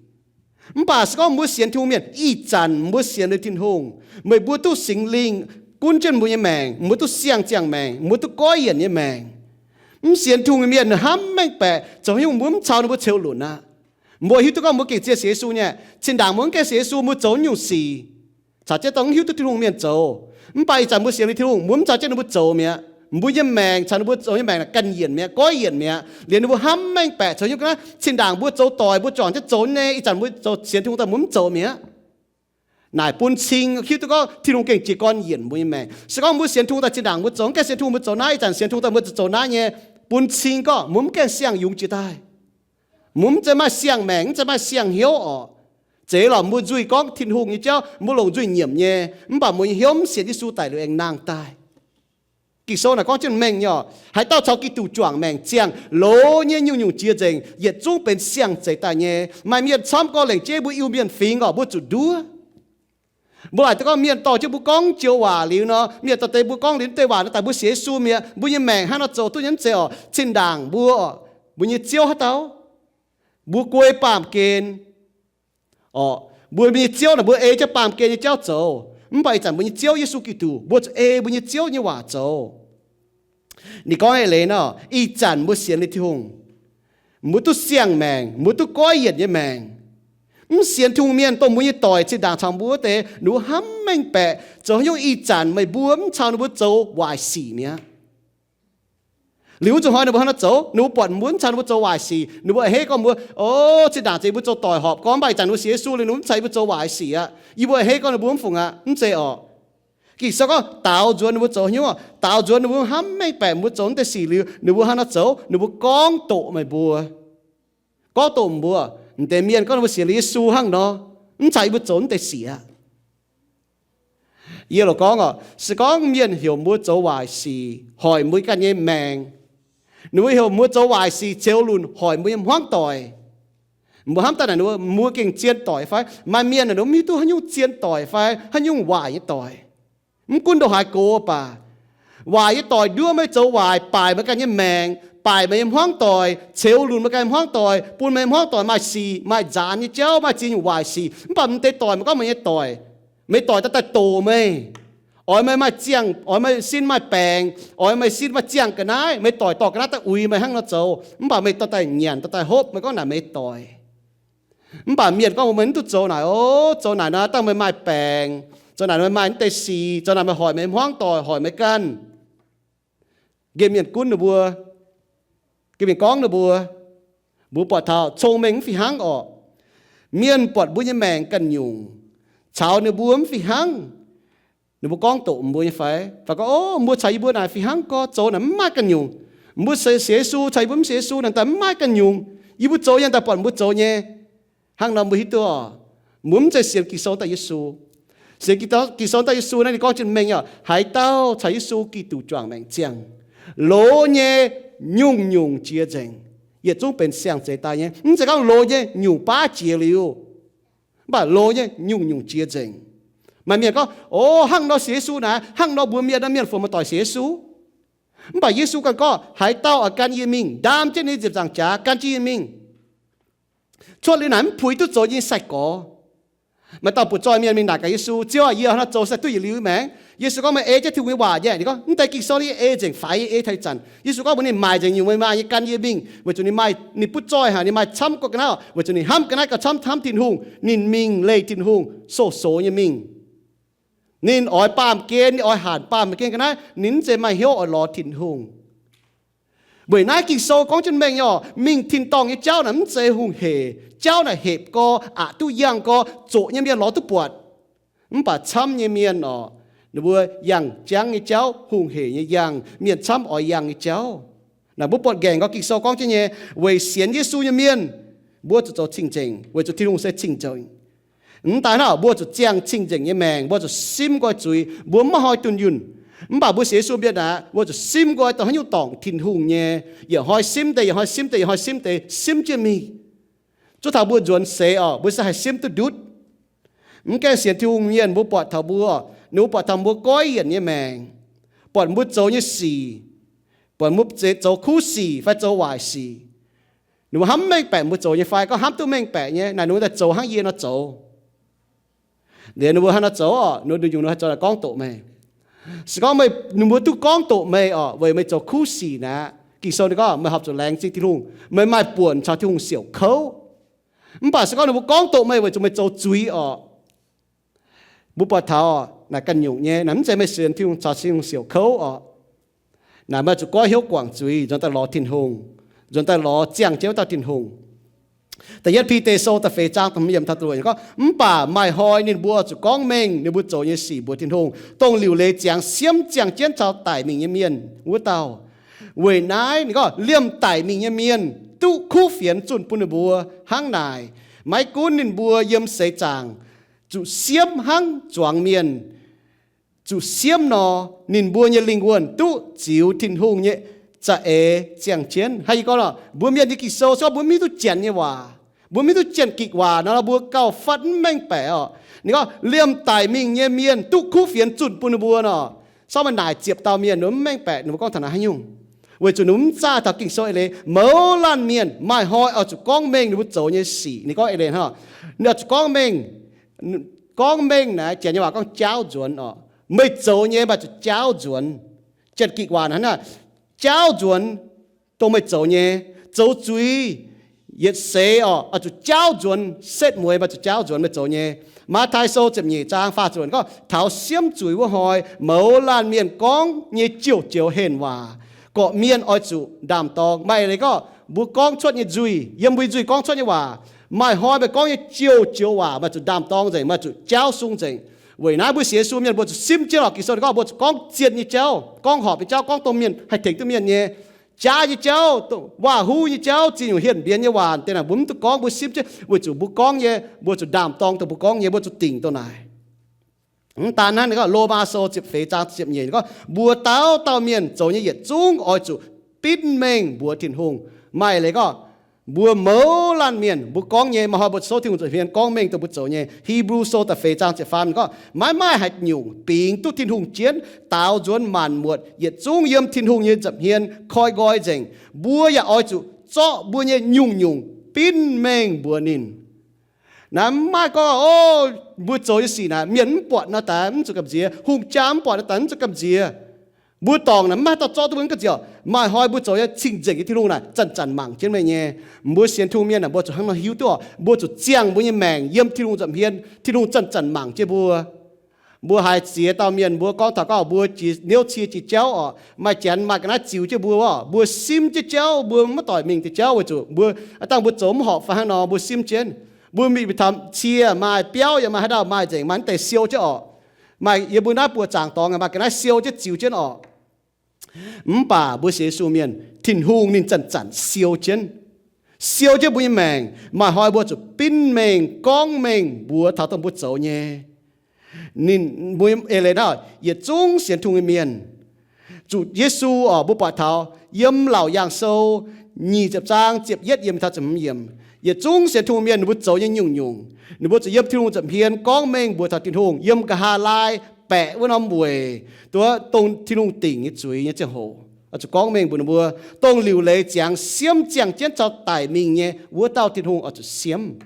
Mv baac se gorngv mbuo sienx Tin-Hungh mienh, ih zanc mbuo sienx liuz Tin-Hungh, meih mbuo duqv Singx Lingh gunv jienv mbuo nyei maengc, mbuo duqv siang-ziangh maengc, mbuo duqv goiv yienc nyei maengc. Mv sienx Tin-Hungh nyei mienh hnamv mengh baeqc zoux haaix nyungc mbuo mv caux ninh mbuo ceux lunc aqv. Mbuo hiuv duqv gorngv mbuo gengh zien sienx Yesu nyei, zinh ndaangc mbuo mv gaengh sienx Yesu, mbuo zoux nyungc sic caux jienv dongh mv hiuv duqv Tin-Hungh mienh zoux. Mv baac ih zanc mbuo sienx liuz Tin-Hungh, mbuo mv caux jienv ninh mbuo zoux mi'aqv. Mbuo nyei maengc caux ninh mbuo zoux nyei maengc ganh yienc mi'aqv, goiv yienc mi'aqv. Liuz ninh mbuo hnamv mengh baeqc zoux haaix nyungc ga'naaiv, zinh ndaangc mbuo zoux doic, mbuo juangc jienv zoux nyei, ih zanc mbuo zoux sienx Tin-Hungh daaih mbuo mv zoux mi'aqv. Naaic bun cing hiuv duqv gorngv Tin-Hungh gengh jiez gorn yienc mbuo nyei maengc. Se gorngv mbuo sienx Tin-Hungh daaih zinh ndaangc mbuo zoux, mv gaengh sienx Tin-Hungh mbuo zoux naaiv, ih zanc sienx Tin-Hungh daaih mbuo zoux naaiv nyei, bun cing gorngv mbuo mv gaengh siang-yungz jiex daaih. Mbuo mv zeiz maaih siang-maengc, mv zeiz maaih siang-hnyouv orqc. Zeiz lorqc, mbuo nzuih gorngv Tin-Hungh nyei jauv, mbuo longc nzuih nyiemc nyei, mv baac mbuo nyei hnyouv mv sienx Yesu daic liuz aengx nangh daaih. Ging-Sou naaic gorngv jienv mengh nyei orqc, haaix dauh caux Giduc juangc maengc ziangh, loz nyei nyungc-nyungc jiex nzengc, yietc zungv benx siang-zeix daaih nyei. Maaih mienh camv gorngv lengc jeiv mbuo Iu-Mienh fingx orqc, mbuo zuqc nduov. Mbuo laaic duqv gorngv mienh dorh jienv mbuo gorngv joux waac liuz nor, mienh dorh deix mbuo gorngv liuz naaiv deix waac naaic daaih mbuo sienx Yesu mi'aqv, mbuo nyei maengc hnangv nor zoux duqv nyei. Mv zeiz orqc, zinh ndaangc mbuo orqc, mbuo nyei Ziouv haaix dauh? Mbuo guei baamh gen orqc, mbuo nyei Ziouv naaic mbuo ei jienv baamh gen nyei jauv zoux. Mv baac ih zanc mbuo nyei Ziouv Yesu Giduc, mbuo zuqc ei mbuo nyei Ziouv nyei waac zoux. Ninh gorngv eix leiz nor, ih zanc mbuo sienx liuz Tin-Hungh, mbuo duqv siang-maengc, mbuo duqv goiv yienc nyei maengc. Mv sienx Tin-Hungh mienh dongh mbuo nyei doic zinh ndaangc caux mbuo wuov deix, ninh mbuo hnamv mengh baeqc zoux haaix nyungc ih zanc meih mbuo mv caux ninh mbuo zoux waaic sic mi'aqv. Liuz wuov zuqc hnoi ninh mbuo hnangv naaiv zoux, ninh mbuo buatc mbuo mv caux ninh mbuo zoux waaic sic, ninh mbuo a'hneiv gorngv mbuo, o, zinh ndaangc zeiz mbuo zoux doic horpc gorngv, mv baac ih zanc ninh mbuo sienx Yesu liuz ninh mbuo mv caux yie mbuo zoux waaic sic aqv. Yie mbuo a'hneiv gorngv ninh mbuo mv fungc aqv. Mv zeiz orqc. Ging-Sou gorngv daaux nzuonx ninh mbuo zoux haaix nyungc orqc? Daaux nzuonx ninh mbuo hnamv mengh baeqc mbuo zoux naaiv deix sic liuz, ninh mbuo hnangv naaiv zoux, ninh mbuo gorngv doqc meih mbuo. Gorngv doqc mbuo, mv deix mienh gorngv ninh mbuo sienx liuz Yesu hnangv nor, mv caux yie mbuo zoux naaiv deix sic aqv. Yie loc gorngv orqc, se gorngv mienh heuc mbuo zoux waaic sic hoic mbuo ganh nyei maengc, ninh mbuo heuc mbuo zoux waaic sic ceux lunc hoic mbuo nyei hmuangv doic, mbuo hnamv daaih naaic ninh mbuo, mbuo gengh zien doic fai? Maaih mienh naaic ninh mbuo mv hiuv duqv haaix nyungc zien doic fai haaix nyungc waaic nyei doic. Mv gunv ndongc haaix gox baac, waaic nyei doic nduov meih zoux waaic, baaic meih ganh nyei maengc, baaic meih nyei hmuangv doic, ceux lunc meih ganh nyei hmuangv doic, bun meih nyei hmuangv doic maaih sic, maaih nzaanx nyei jauv, maaih ziex nyungc waaic sic. Mv baac mv deix doic, meih gorngv meih nyei doic, meih doic daaih daaih doqc meih, oix meih maaih ziangh, oix meih sin maaih baengc, oix meih sin maaih ziangh ga'naaiv, meih doic dorh ga'naaiv daaih uix meih hnangv nor zoux. Mv baac meih dorh daaih nyanc, dorh daaih hopv, meih gorngv naaic meih doic. Mv baac mienh gorngv mbuox meih mv duqv zoux naaic, o, zoux naaic nor dangh meih maaih baengc, zoux naaic meih maaih naaiv deix sic, zoux naaic meih hoic meih hmuangv doic, hoic meih ganh. Nqemh mienh gunv ninh mbuo, nqemh mienh gorngv ninh mbuo, mbuo buatc taux cong-mengh mv fih hnangv orqc. Mienh buatc mbuo nyei maengc ganh nyungc, caux ninh mbuo mv fih hnangv. Ninh mbuo gorngv doqc mbuo nyei fai? Fai gorngv, o, mbuo caux yie mbuo naaic fih hnangv gorx, zoux naaic mv maaih ganh nyungc. Mbuo sienx Yesu, caux yie mbuo mv sienx Yesu naaic daaih mv maaih ganh nyungc. Yie mbuo zoux nyei daaih buatc mbuo zoux nyei. Hnangv nor mbuo hiuv duqv oc, mbuo mv zeiz sienx Ging-Sou daaih Yesu. Sienx Ging-Sou daaih Yesu naaiv ninh gorngv jienv mengh oc, haaix dauh caux Yesu Giduc juangc maengc ziangh, loz nyei nyungc-nyungc jiex nzengc, yietc zungv benx siang-zeix daaih nyei. Mv zeiz gorngv loz nyei nyungc baav jiex liuz, mv baac loz nyei nyungc-nyungc jiex nzengc. Maaih mienh gorngv, o, hnangv nor sienx Yesu naaic, hnangv nor mbuo mienh, mienh fungc maaih doic sienx Yesu. Mv baac Yesu ganh gorngv, haaix dauh oix gan yie mingh, ndaam jienv ninh nyei nziepc nzaangc jaax gan jienv yie mingh. Cuotv liuz naaic mv puix duqv zoux nyei sai-gorx. Maaih dauh butv-zoih mienh mingh naaic gaax Yesu, Ziouv aah, yie hnangv nor zoux se duqv yietc liuz maengc? Yesu gorngv, meih ei jienv Tin-Hungh nyei waac nyei. Ninh gorngv, mv deix Ging-Sou yie ei nzengc faix, yie ei taux ih zanc. Yesu gorngv mbuox ninh, maaic nzengc nyungc meih maaih nyei gan yie mingh, weic zuqc ninh maaih, ninh butv zoih haic, ninh maaih camv gauh ga'naaiv, weic zuqc ninh hnamv ga'naaiv gauh camv, hnamv Tin-Hungh. Ninh mingh leih Tin-Hungh, sou-sou nyei mingh. Ninh oix baamh gen, ninh oix hanc baamh gen ga'naaiv, ninh mv zeiz maaih hnyouv oix lorz Tin-Hungh. Weic naaiv Ging-Sou gorngv jienv mengh nyei oc, mingh tin-dorngh nyei jauv naaic mv zeiz hungh hec. Jauv naaic hepc gorx, aqc duqv yangh gorx, zoqc nyei mienh lorz duqv buatc. Mv baac camv nyei mienh oc, ninh mbuo yangh jangv nyei jauv, hungh hec nyei yangh, mienh camv oix yangh nyei jauv. Naaic mbuo buatc nqaengc gorngv Ging-Sou gorngv jienv nyei, weic sienx Yesu nyei mienh, mbuo zuqc zoux cing-nzengc, weic zuqc Tin-Hungh se cing-nzengc. Mv daaih hnangv, mbuo zuqc ziangh cing-nzengc nyei maengc, mbuo zuqc simv nqoi zuiz, mbuo maiv hnoi dunh yunh. Mv baac mbuo sienx Yesu mienh aqv, mbuo zuqc simv nqoi dongh haaix nyungc dorngc Tin-Hungh nyei, yietc hnoi simv deix, yietc hnoi simv deix, yietc hnoi simv deix, simv jienv mingh. Zuov taux mbuo nzuonx seix oc, mbuo se haih simv duqv ndutv. Mv gaengh sienx Tin-Hungh mienh mbuo buatc taux mbuo, ninh mbuo buatc taux mbuo goiv yienc nyei maengc, buatc mbuo zoux nyei sic, buatc mbuo zoux kuv sic fai zoux waaic sic. Ninh mbuo hnamv mengh baeqc mbuo zoux nyei fai? Gorngv hnamv duqv mengh baeqc nyei, naaic ninh mbuo daaih zoux hnangv yie nor zoux. Liuz ninh mbuo hnangv nor zoux oc, ninh mbuo nyungc-nyungc haih zoux naaic gorngv doqc meih. Se gorngv meih, ninh mbuo duqv gorngv doqc meih oc, weic meih zoux kuv sic naaic, Ging-Sou ninh gorngv meih horpc zuqc laengz zingh Tin-Hungh, meih maaih buonc caux Tin-Hungh siouc kouv. Mv baac se gorngv ninh mbuo gorngv doqc meih weic zuqc meih zoux zuiz oc, mbuo buatc taux naaic ganh nyungc nyei, naaic mv zeiz meih sienx Tin-Hungh caux Tin-Hungh siouc kouv oc. Naaic meih zuqc goiv hnyouv guangc zuiz, nzuonx daaih lorz Tin-Hungh, nzuonx daaih lorz ziangh jienv wuov dauh Tin-Hungh. Da'yietv Bide Sou da'feix zaang da'hmz yiemc taux da'luoqc gorngv, mv baac maaih hnoi ninh mbuo zuqc gorngv mengh ninh mbuo zoux nyei sic mbuox Tin-Hungh, dongh liuc leiz ziangx siemv ziangh jienv caux daic mingh nyei mienh wuov dauh. Weic naaiv ninh gorngv liemh daic mingh nyei mienh duqv kuv fienx zunh bun ninh mbuo hnangv naaic. Maiv gunv ninh mbuo yiem seix zaangc zuqc siemv hnangv zuangx mienh zuqc siemv nor, ninh mbuo nyei lingh wuonh duqv ziux Tin-Hungh nyei za'eix ziangh jienv. Hnangv yie gorngv nor, mbuo mienh nyei Ging-Sou se gorngv mbuo mv hiuv duqv Janx nyei waac, mbuo mv hiuv duqv Janx-Gikc waac nor, mbuo gauh fatv mv mengh baeqc oc. Ninh gorngv liemh daic mingh nyei mienh duqv kuv fienx zunh bun ninh mbuo nor, se gorngv meih naaic ziepc dauh mienh ninh mbuo mv mengh baeqc ninh mbuo gorngv taux naaiv haaix nyungc. Weic zuqc ninh mbuo mv zaah taux Ging-Sou eix leiz, mouz laanh mienh maaih hnoi oix zuqc gorngv mengh ninh mbuo zoux nyei sic. Ninh gorngv eix leiz hnangv, ninh oix zuqc gorngv mengh, gorngv mengh naaic, Janx nyei waac gorngv jaauv nzuonx oc. Meih zoux nyei maaih zuqc jaauv nzuonx. Janx-Gikc waac hnangv naaic, jaauv nzuonx dongh meih zoux nyei. Zoux zuiz yietc seix oc, oix zuqc jaauv nzuonx. Setv mueiz maaih zuqc jaauv nzuonx meih zoux nyei. Matv^taai Sou ziepc nyeic zaang faah ziepc luoqc gorngv, taux siemv zuiz wuov hnoi, mouz laanh mienh gorngv nyei joux-joux henh waac, gorqv-mienh oix zuqc ndaam-dorng. Maaih leiz gorngv mbuo gorngv cuotv nyei nzuih, yiem mbuo nyei nzuih gorngv cuotv nyei waac. Maaih hnoi meih gorngv nyei joux-joux waac maaih zuqc ndaam-dorng nzengc, maaih zuqc jaauv sung nzengc. Weic naaiv mbuo sienx Yesu mienh mbuo zuqc simv jienv oc. Ging-Sou ninh gorngv mbuo zuqc gorngv zienh nyei jauv, gorngv horpc nyei jauv, gorngv dongh mienh haih tengx duqv mienh nyei. Jaav nyei jauv, waac-huv nyei jauv, ziex nyungc henh mbienx nyei waac deix naaic mbuo mv duqv gorngv, mbuo simv jienv weic zuqc mbuo gorngv nyei, mbuo zuqc ndaam-dorng dongh mbuo gorngv nyei, mbuo zuqc dingc dongh naaic. Mv daan naaiv, ninh gorngv Lomaa Sou ziepc feix zaang ziepc nyeic gorngv, mbuo dauh dauh mienh zoux nyei yietc zungv oix zuqc binv mengh mbuox Tin-Hungh. Maaih leiz gorngv mbuo mouz laanh mienh mbuo gorngv nyei, maaih hnoi mbuo zoux Tin-Hungh nza'hmien gorngv mengh dongh mbuo zoux nyei. Hipv^lu Sou da'feix zaang ziepc faam ninh gorngv, maiv maaih haaix nyungc bingx duqv Tin-Hungh jienv, daaux nzuonx maanc muotc yietc zungv yiem Tin-Hungh nyei nza'hmien koi nqoi nzengc. Mbuo yaac oix zuqc zorqv mbuo nyei nyungc-nyungc binv mengh mbuox ninh. Naaiv mv maaih gorngv, o, mbuo zoux nyei sic naaic mienh mv buatc nor daaih mv zuqc gamh nziex, hungh jaa mv buatc nor daaih mv zuqc gamh nziex. Mbuo dorngc naaic mv maaih dauh zorqv duqv mbuo nyei gamh nziex oc. Maaih hnoi mbuo zoux nyei cing-nzengc nyei Tin-Hungh naaic zanc-zanc mangc jienv meih nyei. Mbuo sienx Tin-Hungh mienh naaic mbuo zuqc hnangv nor hiuv duqv oc. Mbuo zuqc ziangh mbuo nyei maengc yiem Tin-Hungh nza'hmien, Tin-Hungh zanc-zanc mangc jienv mbuo. Mbuo haiz ziex dauh mienh mbuo gorngv taux gorngv mbuo jiex niouv cie jiex jauv oc, maaih Janx maaih ga'naaiv ziux jienv mbuo oc, mbuo simv jienv jauv, mbuo maiv doic mingh deix jauv weic zuqc mbuo, aa dangh mbuo zoux mv horpc fai hnangv nor mbuo simv jienv. Mbuo mingh taux cie maaih, biauv yaac maaih, haaix dauh maaih nzengc, maaih naaiv deix siou jienv oc. Maaih yiem mbuo naaiv buoqc zaangc dorngx maaih ga'naaiv siou jienv ziux jienv orqc. Mv baac mbuo sienx Yesu mienh, Tin-Hungh ninh zanc-zanc siou jienv, siou jienv mbuo nyei maengc. Maaih hnoi mbuo zuqc binv mengh gorngv mengh mbuox taux dongh mbuo zoux nyei. Ninh, mbuo eix leiz naaiv, yietc zungv sienx Tin-Hungh nyei mienh, zuqc Yesu orqc, mbuo buatc taux yiem Laauc Yaangh Sou nyic ziepc zaang ziepc yietv yiem taux ziepc hmz yiem, yietc zungv sienx Tin-Hungh mienh ninh mbuo zoux nyei nyungc-nyungc, ninh mbuo zuqc yiem Tin-Hungh nza'hmien gorngv mengh mbuox taux Tin-Hungh. Yiem nqa'haav laai baeqc wuov norm weic, duqv dongh Tin-Hungh dingc nyei zuiz nyei ziangh hoc, oix zuqc gorngv mengh mbuox ninh mbuo, dongh liuc leiz ziangx siemv ziangh jienv caux daic mingh nyei wuov dauh Tin-Hungh oix zuqc siemv.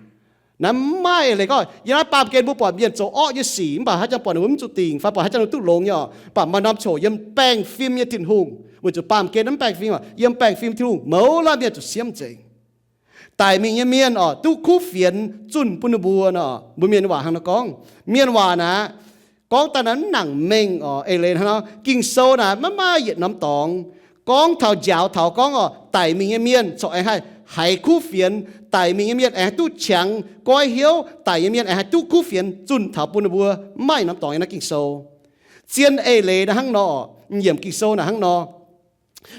Naaiv mv maaih eix leiz gorngv, yiem naaiv baamh gen mbuo buatc mienh zoux orqv nyei sic, mv baac haaix zanc buatc ninh mbuo mv zuqc dingc, fai buatc haaix zanc ninh duqv longx nyei orqc, mv baac maaih norm ziangh hoc yiem baengh fim nyei Tin-Hungh, weic zuqc baamh gen mv baengh fim, yiem baengh fim Tin-Hungh mouz laanh mienh zuqc siemv nzengc. Daic mingh nyei mienh orqc, duqv kuv fienx zunh bun ninh mbuo nor, mbuo mienh waac hnangv nor gorngv. Mienh waac naaic, gorngv daaih naaiv mv nangc mengh orqc. Eix leiz hnangv nor, Ging-Sou naaic maiv maaih yietc norm dorngx gorngv taux njaaux taux gorngv orqc, daic mingh nyei mienh corc aengx haih haiz kuv fienx, daic mingh nyei mienh aengx haih duqv qangx goiv hnyouv, daic nyei mienh aengx haih duqv kuv fienx zunh taux bun ninh mbuo. Mv maaih norm dorngx yiem naaiv Ging-Sou. Zien eix leiz naaiv hnangv nor, yiemc Ging-Sou naaic hnangv nor.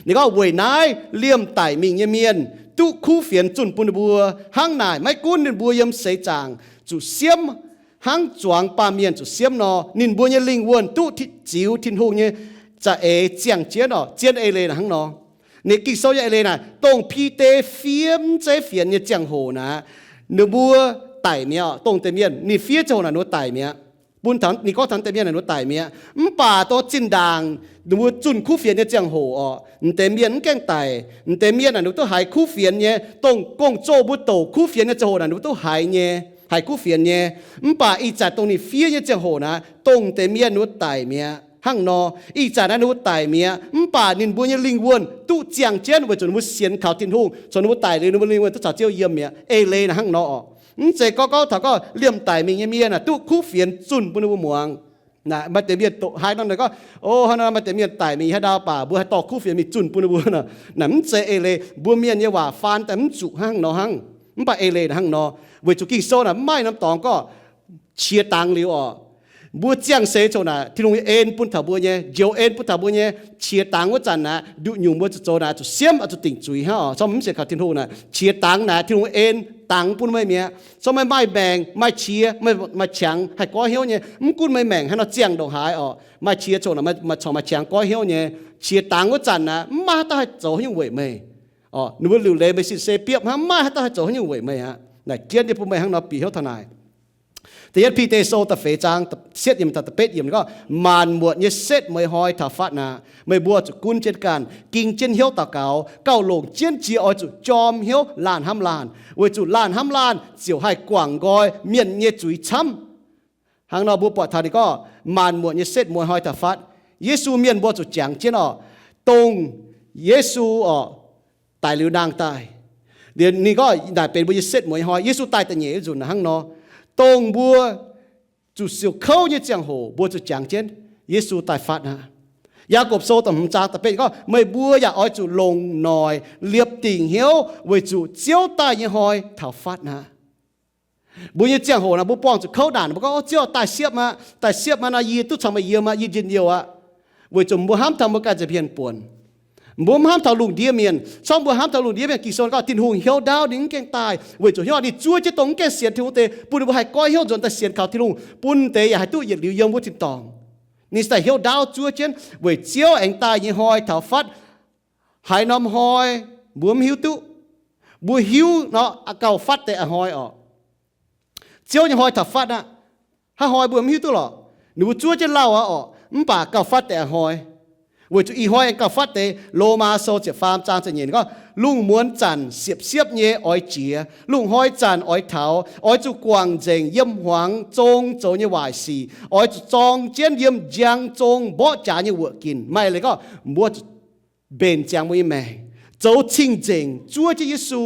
Ninh gorngv, weic naaiv liemh daic mingh nyei mienh duqv kuv fienx zunh bun ninh mbuo. Hnangv naaic, maiv gunv ninh mbuo yiem seix zaangc zuqc siemv hnangv zuangx baamh mienh zuqc siemv nor, ninh mbuo nyei lingh wuonh duqv ziux Tin-Hungh nyei za'eix ziangh jienv orqc. Zien eix leiz naaic hnangv nor. Ninh Ging-Sou nyei eix leiz naaic, dongh Bide fiev mv zeiv fienx nyei ziangh hoc naaic, ninh mbuo daic mi'aqv. Dongh deix mienh ninh fiev ziangh hoc naaic ninh mbuo daic mi'aqv. Bun ninh gorngv taux deix mienh naaic ninh mbuo daic mi'aqv. Mv baac dongh zinh ndaangc ninh mbuo zunh kuv fienx nyei ziangh hoc orqc, m'deix mienh mv gaengh daic. M'deix mienh naaic ninh mbuo duqv haiz kuv fienx nyei. Dongh gong-zoh mbuo douc kuv fienx nyei ziangh hoc naaic ninh mbuo duqv haiz nyei, haiz kuv fienx nyei. Mv baac ih zanc dongh ninh fiev nyei ziangh hoc naaic, dongh deix mienh ninh mbuo daic mi'aqv. Hnangv nor, ih zanc naaiv ninh mbuo daic mi'aqv, mv baac ninh mbuo nyei lingh wuonh duqv ziangh jienv weic zuqc ninh mbuo sienx kaux Tin-Hungh. Caux ninh mbuo daic liuz ninh mbuo lingh wuonh duqv caux Ziouv yiem mi'aqv. Eix leiz naaic hnangv nor orqc. Mv zeiz gorngv gorngv taux gorngv liemh daic mingh nyei mienh naaic duqv kuv fienx zunh bun ninh mbuo muangx. Naaic maaih deix mienh doqc haaix norm naaic gorngv, o, hnangv nor maaih deix mienh daic mingh haaix ndau baac mbuo haih dorh kuv fienx mingh zunh bun ninh mbuo nor. Naaic mv zeiz eix leiz, mbuo mienh nyei waac faan daaih mv zuqc hnangv nor hnangv. Mv baac eix leiz naaic hnangv nor, weic zuqc Ging-Sou naaic mv maaih norm dorngx gorngv qiex dangx liuz orqc, mbuo ziangh seix ziouc naaic Tin-Hungh nyei en bun taux mbuo nyei, njoux en bun taux mbuo nyei. Qiex dangx wuov zanc naaic, nduqc nyungc mbuo zuqc zoux naaic zuqc siemv, zuqc dingc zuiz hnangv orqc. Corc mv sienx kaux Tin-Hungh naaic, qiex dangx naaic Tin-Hungh en dangx bun meih mi'aqv. Corc meih maaih maengc, maaih qiex, maaih qangx haih goiv hnyouv nyei. Mv gunv meih maengc haaix nor ziangh ndongc haaix orqc, maaih qiex ziouc naaic corc maaih qangx goiv hnyouv nyei. Qiex dangx wuov zanc naaic mv maaih haaix dauh haih zoux haaix nyungc weic meih. Orqc, ninh mbuo liuc leiz meih sin se biopv hnangv, mv maaih haaix dauh haih zoux haaix nyungc weic meih aqv. Naaic jienv nyei bun meih hnangv nor bieqc hnyouv taux naaic. Da'yietv Bide Sou da'feix zaang, sietv yiemc taux da'betv yiemc gorngv, maanc muotc nyei setv mueiz hnoi taux fatv aqv. Meih mbuo zuqc gunv jienv ganh, ging jienv hnyouv daux gaux, gauh longc jienv jiex oix zuqc jorm hnyouv laanh hnamv laanh, weic zuqc laanh hnamv laanh ziouc haih guangc nqoi mienh nyei zuiz camv. Hnangv nor mbuo buatc taux ninh gorngv maanc muotc nyei setv mueiz hnoi taux fatv, Yesu mienh mbuo zuqc jangx jienv orqc, dongh Yesu orqc, daic liuz nangh daaih. Ninh gorngv naaic benx mbuo nyei setv mueiz hnoi. Yesu daaih da'nyeic nzunc hnangv nor, dongh mbuo zuqc siouc kouv nyei ziangh hoc mbuo zuqc jangx jienv Yesu daaih fatv aqv. Yaagorpc Sou da'hmz zaang da'betv gorngv, meih mbuo yaac oix zuqc longc noic liepc dingc hnyouv weic zuqc Ziouv daaih nyei hnoi taux fatv aqv. Mbuo nyei ziangh hoc naaic mbuo buangh zuqc kouv naanc, mbuo gorngv, o, Ziouv daaih siepv aqv, daaih siepv aqv nor, yie duqv caux meih yiem aqv, yie njien-youh aqv. Weic zuqc mbuo hnamv taux mbuo ganh nza'hmien buonc. Mbuo mv hnamv taux lungh ndiev mienh. Corc mbuo hnamv taux lungh ndiev mienh, Ging-Sou gorngv Tin-Hungh hnyouv ndaauv ninh mv gaengh daaih, weic zuqc hnyouv ninh zuov jienv dongh mv gaengh sienx Tin-Hungh deix, bun ninh mbuo haih goiv hnyouv nzuonx daaih sienx kaux Tin-Hungh, bun deix yaac haih duqv yietc liuz yiem wuov tin-dorngh. Ninh se daaih hnyouv ndaauv zuov jienv weic Ziouv aengx daaih nyei hnoi taux fatv. Haaix norm hnoi mbuo mv hiuv duqv. Mbuo hiuv nor, gauh fatv deix a'hnoi orqc. Ziouv nyei hnoi taux fatv aqv. Haaix hnoi mbuo mv hiuv duqv lorqc. Ninh mbuo zuov jienv lauh aqv orqc, mv baac gauh fatv deix a'hnoi. Weic zuqc ih hnoi aengx gauh fatv deix. Lomaa Sou ziepc faam zaang ziepc nyeic gorngv, lungh muonz zanc siepv-siepv nyei oix jiex, lungh hnoi zanc oix taux. Oix zuqc guangc nzengc yiem hmuangx zong zoux nyei waaic sic. Oix zuqc zorng jienv yiem njang zong mborqv jaax nyei wuoqc ginc. Maaih leiz gorngv mbuo zuqc mbenc ziangx mbuo nyei maengc, zoux cing-nzengc zuov jienv Yesu.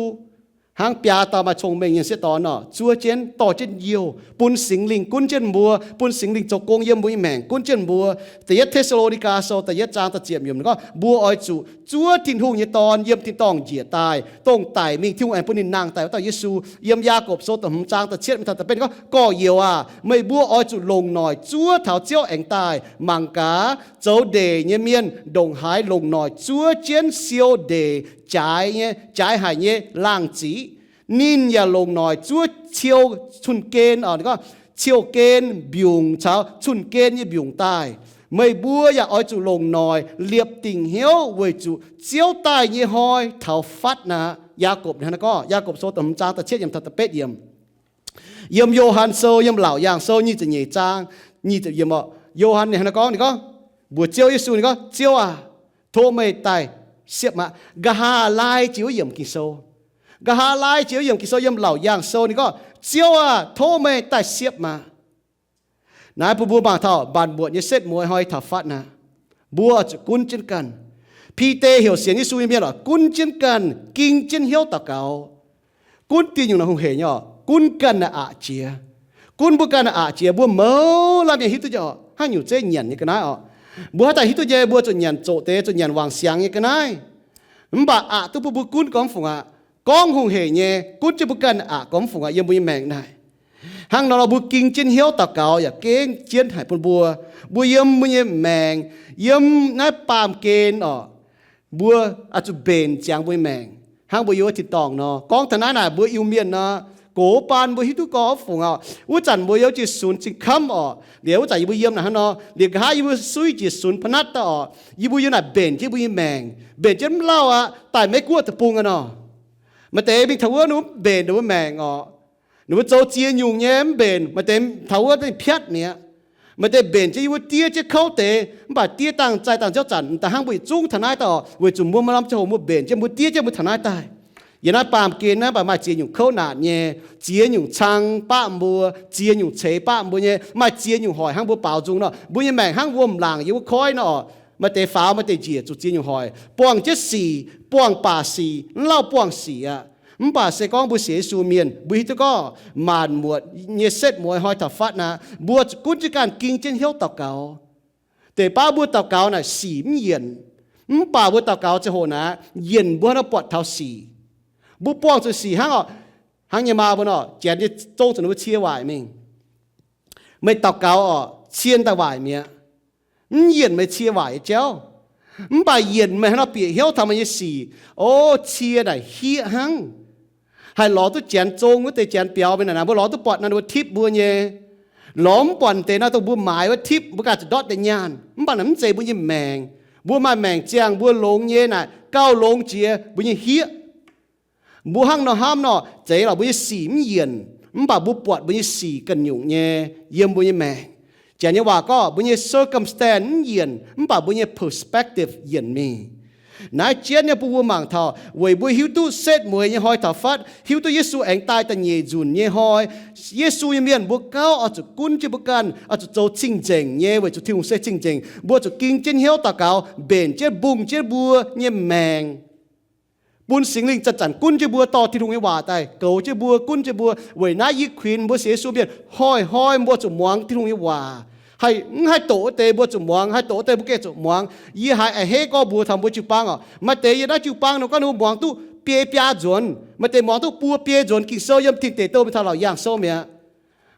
Hnangv biaa dauh maaih cong-mengh nyei sieqv dorn nor, zuov jienv, dorh jienv youh, bun Singx Lingh gunv jienv mbuo, bun Singx Lingh zoux gong yiem mbuo nyei maengc gunv jienv mbuo. Da'yietv Te^saa^lo^ni^gaa Sou da'yietv zaang da'ziepc yiemc gorngv, mbuo oix zuqc zuov Tin-Hungh nyei Dorn yiem tin-dorngh njiec daaih, dongh daic mingh Tin-Hungh aengx bun ninh nangh daaih wuov dauh Yesu. Yiem Yaagorpc Sou da'hmz zaang da'cietv mingh taux da'betv gorngv, gorx-youz aac, meih mbuo oix zuqc longc noic zuov taux Ziouv aengx daaih. Mangc gaax, zoux ndeic nyei mienh ndongc haaix longc noic zuov jienv siou ndeic jaaix nyei, jaaix haic nyei laangh ziqc. Ninh yaac longc noic zuov ciou cun-gen, o, ninh gorngv ciou-gen mbiungc caux cun-gen nyei mbiungc daaih. Meih mbuo yaac oix zuqc longc noic liepc dingc hnyouv weic zuqc Ziouv daaih nyei hnoi taux fatv aqv. Yaagorpc ninh hnangv naaiv gorngv, Yaagorpc Sou da'hmz zaang da'cietv yiemc taux da'betv yiemc. Yiem Yo^han Sou, yiem Laauc Yaangh Sou nyic ziepc nyeic zaang nyic ziepc yiemc oc, Yo^han ninh hnangv naaiv gorngv, ninh gorngv, mbuox Ziouv Yesu, ninh gorngv, Ziouv aac, tov meih daaih siepv aqv. Nqa'haav laai jiex wuov yiemc Ging-Sou, nqa'haav laai jiex wuov yiemc Ging-Sou yiem Laauc Yaangh Sou, ninh gorngv, Ziouv aac, tov meih daaih siepv aqv. Naaiv bun mbuo mangc taux mbaanc muotc nyei setv mueiz hnoi taux fatv aqv. Mbuo zuqc gunv jienv ganh. Bide heuc sienx Yesu nyei mienh oc, gunv jienv ganh, ging jienv hnyouv daux gaux. Gunv diuh nyungc naaic hungh heic nyei oc, gunv ganh naaic aqc jiex. Gunv mbuo ganh naaic aqc jiex, mbuo mouz laanh mienh hiuv duqv nyei oc, haaix nyungc zeiv nyanc nyei ga'naaiv oc. Mbuo haaix dauh hiuv duqv nyei, mbuo zuqc nyanc zoqc deix, zuqc nyanc wangc siangx nyei ga'naaiv. Mv baac aqc duqv bun mbuo gunv gormx fungc aqv. Gorngv hungh heic nyei, gunv jienv mbuo ganh aqc gormx fungc aqv yiem mbuo nyei maengc naaic. Hnangv nor, mbuo ging jienv hnyouv daux gaux yaac gengh jienv haic bun mbuo. Mbuo yiem mbuo nyei maengc, yiem naaiv baamh gen oc, mbuo oix zuqc mbenc ziangx mbuo nyei maengc hnangv mbuo yiem wuov tin-dorngh nor. Gorngv taux naaiv naaic, mbuo Iu-Mienh nor, gox baan mbuo hiuv duqv gorngv fungc oc. Wuov zanc mbuo yiem jiex sunx cing-kamv oc, liuz wuov zanc yie mbuo yiem naaic hnangv nor, liuz nqa'haav yie mbuo suiv jiex sunx pa'natv daaih oc, yie mbuo yiem naaic mbenc jienv mbuo nyei maengc, mbenc jienv mv lauh aqv, daaih Meiv-Guoqv deic-bung aqv nor. Maaih deix mingh taux wuov ninh mv mbenc ninh mbuo maengc oc. Ninh mbuo zoux ziex nyungc nyei mv mbenc, maaih deix taux wuov ninh piatv mi'aqv. Maaih deix mbenc jienv yie mbuo diev jienv kouv deix, mv baac diev dangh zaih dangh ziouv zanc, m'daaih hnangv mbuo yietc zungv taux naaiv daaih oc, weic zuqc mbuo maaih norm ziangh hoc mbuo mbenc jienv mbuo diev jienv mbuo taux naaiv daaih. Yiem naaiv baamh gen naaiv, mv baac maaih ziex nyungc kouv naanc nyei, ziex nyungc cang baqv mbuo, ziex nyungc ceix baqv mbuo nyei, maaih ziex nyungc hoic hnangv mbuo baaux nzung nor, mbuo nyei maengc hnangv wuom-laangc yiem wuov koiv nor oc. Maaih deix faaux, maaih deix njiec zuqc ziex nyungc hoic, buangh jienv sic, buangh baac sic, mv lauh buangh sic aqv. Mv baac se gorngv mbuo sienx Yesu mienh, mbuo hiuv duqv gorngv maanc muotc nyei setv mueiz hnoi taux fatv aqv, mbuo zuqc gunv jienv ganh ging jienv hnyouv daux gaux. Deix baav mbuo daux gaux naaic sic mv yienc, mv baac mbuo daux gaux ziangh hoc naaic, yienc mbuo hnangv nor buatc taux sic. Mbuo buangh zuqc sic hnangv oc, hnangv nyei maa mbuo nor, janx nyei zong zuqc ninh mbuo cie waaic mingh. Meih daux gaux oc, cie daaih waaic mi'aqv. Mv yienc meih cie waaic nyei jauv, mv baac yienc meih hnangv nor bieqc hnyouv taux meih nyei sic. O, cie naaic hieqv hnangv. Haih lorz duqv janx zong wuov deix janx biaux mingh naaic, mbuo lorz duqv buatc naaiv ninh mbuo tipv mbuo nyei. Lorz mv buatc deix naaiv dongh mbuo maaiz wuov tipv, mbuo ganh zuqc ndortv deix nyaanh. Mv baac naaic mv zeiz mbuo nyei maengc. Mbuo maaih maengc ziangh mbuo longx nyei naaic, gauh longx jiex mbuo nyei hieqv. Mbuo hnangv nor hnamv nor, zeiz lorqc, mbuo nyei sic mv yienc, mv baac mbuo buatc mbuo nyei sic ganh nyungc nyei yiem mbuo nyei maengc. Janx nyei waac gorngv, mbuo nyei circumstance mv yienc, mv baac mbuo nyei perspective yienc mingh. Naaiv jienv nyei bun mbuo mangc taux weic mbuo hiuv duqv setv mueiz nyei hnoi taux fatv, hiuv duqv Yesu aengx daaih da'nyeic nzunc nyei hnoi, Yesu nyei mienh mbuo gauh oix zuqc gunv jienv mbuo ganh, oix zuqc zoux cing-nzengc nyei, weic zuqc Tin-Hungh se cing-nzengc. Mbuo zuqc ging jienv hnyouv daux gaux, mbenc jienv mbungh jienv mbuo nyei maengc, bun Singx Lingh zanc-zanc gunv jienv mbuo, dorh Tin-Hungh nyei waac daaih goux jienv mbuo, gunv jienv mbuo. Weic naaiv yie kuinx mbuo sienx Yesu mienh, hnoi-hnoi mbuo zuqc muangx Tin-Hungh nyei waac. Haih mv haih doqc wuov deix mbuo zuqc muangx, haih doqc wuov deix mbuo gengh zuqc muangx. Yie haiz a'hneiv gorngv mbuox taux mbuo jiu-baang oc, maaih deix yiem naaiv jiu-baang nor gorngv ninh mbuo muangx duqv biei biaa nzuonx, maaih deix muangx duqv buo biei nzuonx Ging-Sou yiem Tin Deic Douh mingh taux Laauc Yaangh Sou mi'aqv.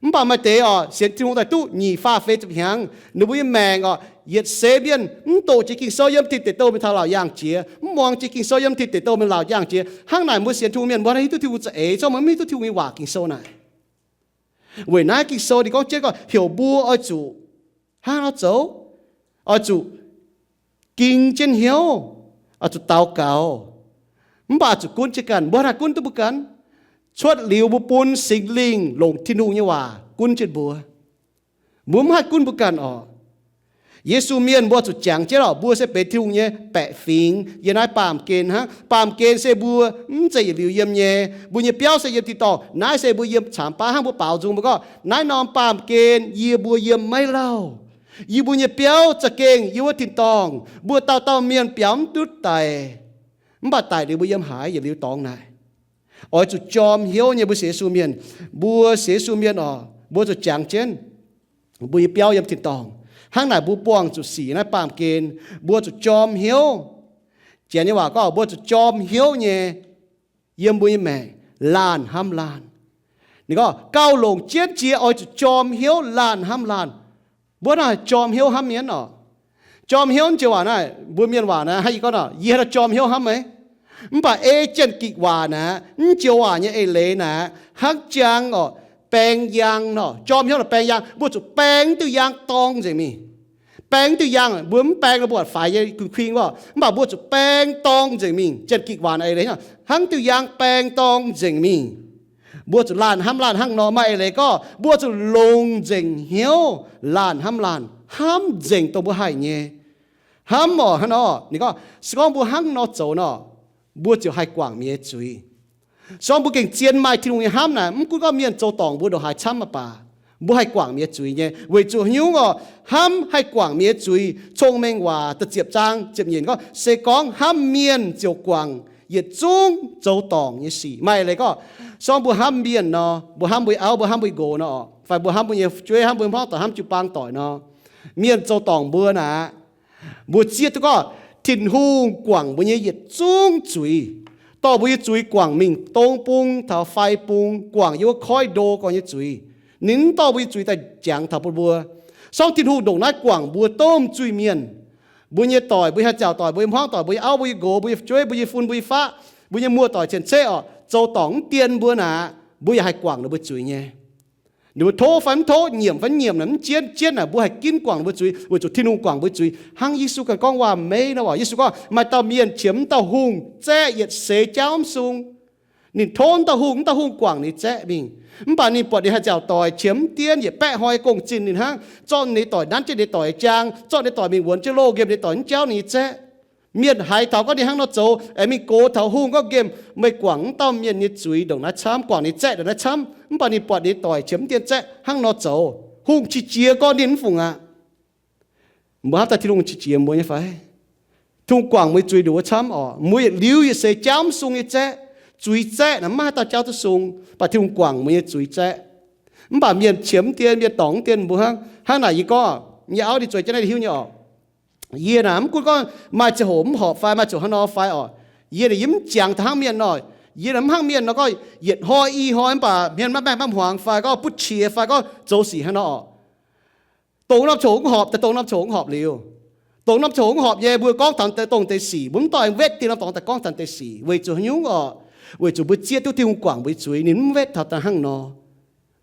Mv baac maaih deix oc, sienx Tin-Hungh daaih duqv nyic faah feix ziepc hnyangx, ninh mbuo nyei maengc oc, yietc seix mienh mv doqc jiex Ging-Sou yiem Tin Deic Douh mingh taux Laauc Yaangh Jiex, mv muangx jiex Ging-Sou yiem Tin Deic Douh mingh Laauc Yaangh Jiex. Hnangv naaic mbuo sienx Tin-Hungh mienh mbuo hiuv duqv Tin-Hungh za'eix, zorqv mbuo mv hiuv duqv Tin-Hungh nyei waac Ging-Sou naaic. Weic naaiv Ging-Sou ninh gorngv jienv gorngv heuc mbuo oix zuqc hnangv nor zoux, oix zuqc ging jienv hnyouv, oix zuqc daux gaux, mv baac oix zuqc gunv jienv ganh. Mbuo hnangv gunv duqv mbuo ganh, cuotv liuz mbuo bun Singx Lingh longc Tin-Hungh nyei waac gunv jienv mbuo. Mbuo mv haih gunv mbuo ganh oc. Yesu mienh mbuo zuqc jangx jienv oc, mbuo se benx Tin-Hungh nyei baeqc fingx yiem naaiv baamh gen hnangv. Baamh gen se mbuo mv zeiz yietc liuz yiem nyei. Mbuo nyei biauv se yiem tin-dorngh. Naaiv se mbuo yiem caamx baav hnangv mbuo baaux nzung mbuo gorngv, naaiv norm baamh gen yie mbuo yiem maiv lauh. Yie mbuo nyei biauv za'gengh yiem wuov tin-dorngh. Mbuo dauh dauh mienh biaux mv duqv daic, mv baac daic liuz mbuo yiem haaix yietc liuz dorngx naaic. Oix zuqc jorm hnyouv nyei mbuo sienx Yesu mienh. Mbuo sienx Yesu mienh oc, mbuo zuqc jangx jienv mbuo nyei biauv yiem tin-dorngh. Hnangv naaic mbuo buangh zuqc sic naaiv baamh gen, mbuo zuqc jorm hnyouv. Janx nyei waac gorngv mbuo zuqc jorm hnyouv nyei yiem mbuo nyei maengc laanh hnamv laanh. Ninh gorngv gauh longc jienv jiex oix zuqc jorm hnyouv laanh hnamv laanh. Mbuo naaiv jorm hnyouv hnamv mienh oc. Jorm hnyouv joux waac naaiv, mbuo mienh waac naaiv, hnangv yie gorngv nor, yie haaix dauh jorm hnyouv hnamv meih? Mv baac ei Janx-Gikc waac naaiv, mv joux waac nyei eix leiz naaiv hnangv jang oc, baeng yaang nor. Jorm hnyouv naaiv baeng yaang, mbuo zuqc baeng diuh yaang dorng nzengc mingh. Baeng diuh yaang, mbuo mv baeng nor mbuo buatc faix nyei kuing-kuing oc, mv baac mbuo zuqc baeng dorng nzengc mingh. Janx-Gikc waac eix leiz hnangv diuh yaang baeng dorng nzengc mingh. Mbuo zuqc laanh hnamv laanh hnangv nor. Maaih eix leiz gorngv mbuo zuqc longc nzengc hnyouv laanh hnamv laanh, hnamv nzengc dongh mbuo haih nyei. Hnamv oc, hnangv nor. Ninh gorngv se gorngv mbuo hnangv nor zoux nor, mbuo ziouc haih guangc mienh nyei zuiz. Se gorngv mbuo gengh zien maaih Tin-Hungh nyei hnamv naaic, mv gunv gorngv mienh zoux dorngc mbuo ndongc haaix camv mv baac, mbuo haih guangc mienh nyei zuiz nyei. Weic zuqc nyungc oc, hnamv haih guangc mienh nyei zuiz. Cong-Mengh Waac da'ziepc zaang ziepc nyeic gorngv se gorngv hnamv mienh ziouc guangc yietc zungv zoux dorngc nyei sic. Maaih leiz gorngv se gorngv mbuo hnamv mienh nor, mbuo hnamv mbuo nyei auv, mbuo hnamv mbuo nyei nqox nor, fai mbuo hnamv mbuo nyei fu'jueiv, hnamv mbuo hmuangv doic, hnamv jiu-baang doic nor, mienh zoux dorngc mbuo naaic, mbuo zieqv duqv gorngv Tin-Hungh guangc mbuo nyei yietc zungv zuiz, dorh mbuo nyei zuiz guangc mingh dong bung taux fai bung, guangc yiem wuov koiv ndo gorx nyei zuiz. Ninh mv dorh mbuo nyei zuiz daaih jangx taux bun mbuo. Se gorngv Tin-Hungh ndongc naaiv guangc mbuo domh zuiz-mienh, mbuo nyei doic, mbuo nyei haaix ziauc doic, mbuo nyei hmuangv doic, mbuo nyei auv, mbuo nyei nqox, mbuo nyei fu'jueiv, mbuo nyei fun, mbuo nyei faqv, mbuo nyei muoz-doic cien-ceqv oc, zoux dorngc mv dien mbuo naaic, mbuo yaac haih guangc ninh mbuo zuiz nyei. Ninh mbuo tov fai mv tov, nyiemc fai mv nyiemc naaic, mv jienv jienv naaic, mbuo haih ginv guangc ninh mbuo zuiz, weic zuqc Tin-Hungh guangc mbuo zuiz. Hnangv Yesu ganh gorngv waac-meiv nor, Yesu gorngv maaih dauh mienh qiemx mv dauh hungh zaeqv yietc seix jauv mv sung. Ninh tov mv dauh hungh, mv dauh hungh guangc ninh zaeqv mingh. Mv baac ninh buatc ninh haaix ziauc doic qiemx mv dien, yietc baeqv hnoi gong-zinh ninh hnangv, zorqv ninh nyei doic nanv jienv ninh nyei doic njang, zorqv ninh nyei doic mingh wuonx jienv loh nqemh ninh nyei doic, mv jauv ninh nyei zaeqv. Mienh haiz taux gorngv ninh hnangv nor zoux, aengx mingh gox taux hungh gorngv nqemh, meih guangc mv dauh mienh nyei zuiz ndongc naaiv camv, guangc ninh zaeqv ndongc naaiv camv. Mv baac ninh buatc ninh nyei doic qiemx mv dien zaeqv hnangv nor zoux, hungh qiex jiez gorngv ninh mv fungc aqv. Mbuo hnamv daaih Tin-Hungh qiex jiez mbuo nyei fai? Tin-Hungh guangc mbuo nyei zuiz nduqc wuov camv oc. Mbuo yietc liuz yietc seix jauv mv sung nyei zaeqv, zuiz zaeqv naaic mv maaih haaix dauh jauv duqv sung, mv baac Tin-Hungh guangc mbuo nyei zuiz zaeqv. Mv baac mienh qiemx mv dien, mienh dorngc mv dien mbuo hnangv. Hnangv naaic yie gorngv, yie nyei auv ninh zueiz jienv naaiv ninh hiuv nyei oc. Yie naaic mv gunv gorngv maaih ziangh hoc mv horpc fai maaih ziangh hoc hnangv nor fai oc, yie naaic yie mv jangx taux hnangv mienh nor. Yie naaic mv hnangv mienh nor gorngv yietc hnoi i hnoi mv baac mienh maiv baengh maiv hmuangx fai gorngv butv qiex fai gorngv zoux sic hnangv nor oc. Dongh norm ziangh hoc mv horpc daaih dongh norm ziangh hoc mv horpc liuz. Dongh norm ziangh hoc mv horpc nyei mbuo gorngv taux dongh deix sic, mbuo mv dorh aengx wetv dien norm dorngx daaih gorngv taux deix sic. Weic zuqc haaix nyungc oc? Weic zuqc mbuo zieqv duqv Tin-Hungh guangc mbuo nyei zuiz, ninh mv wetv taux daaih hnangv nor.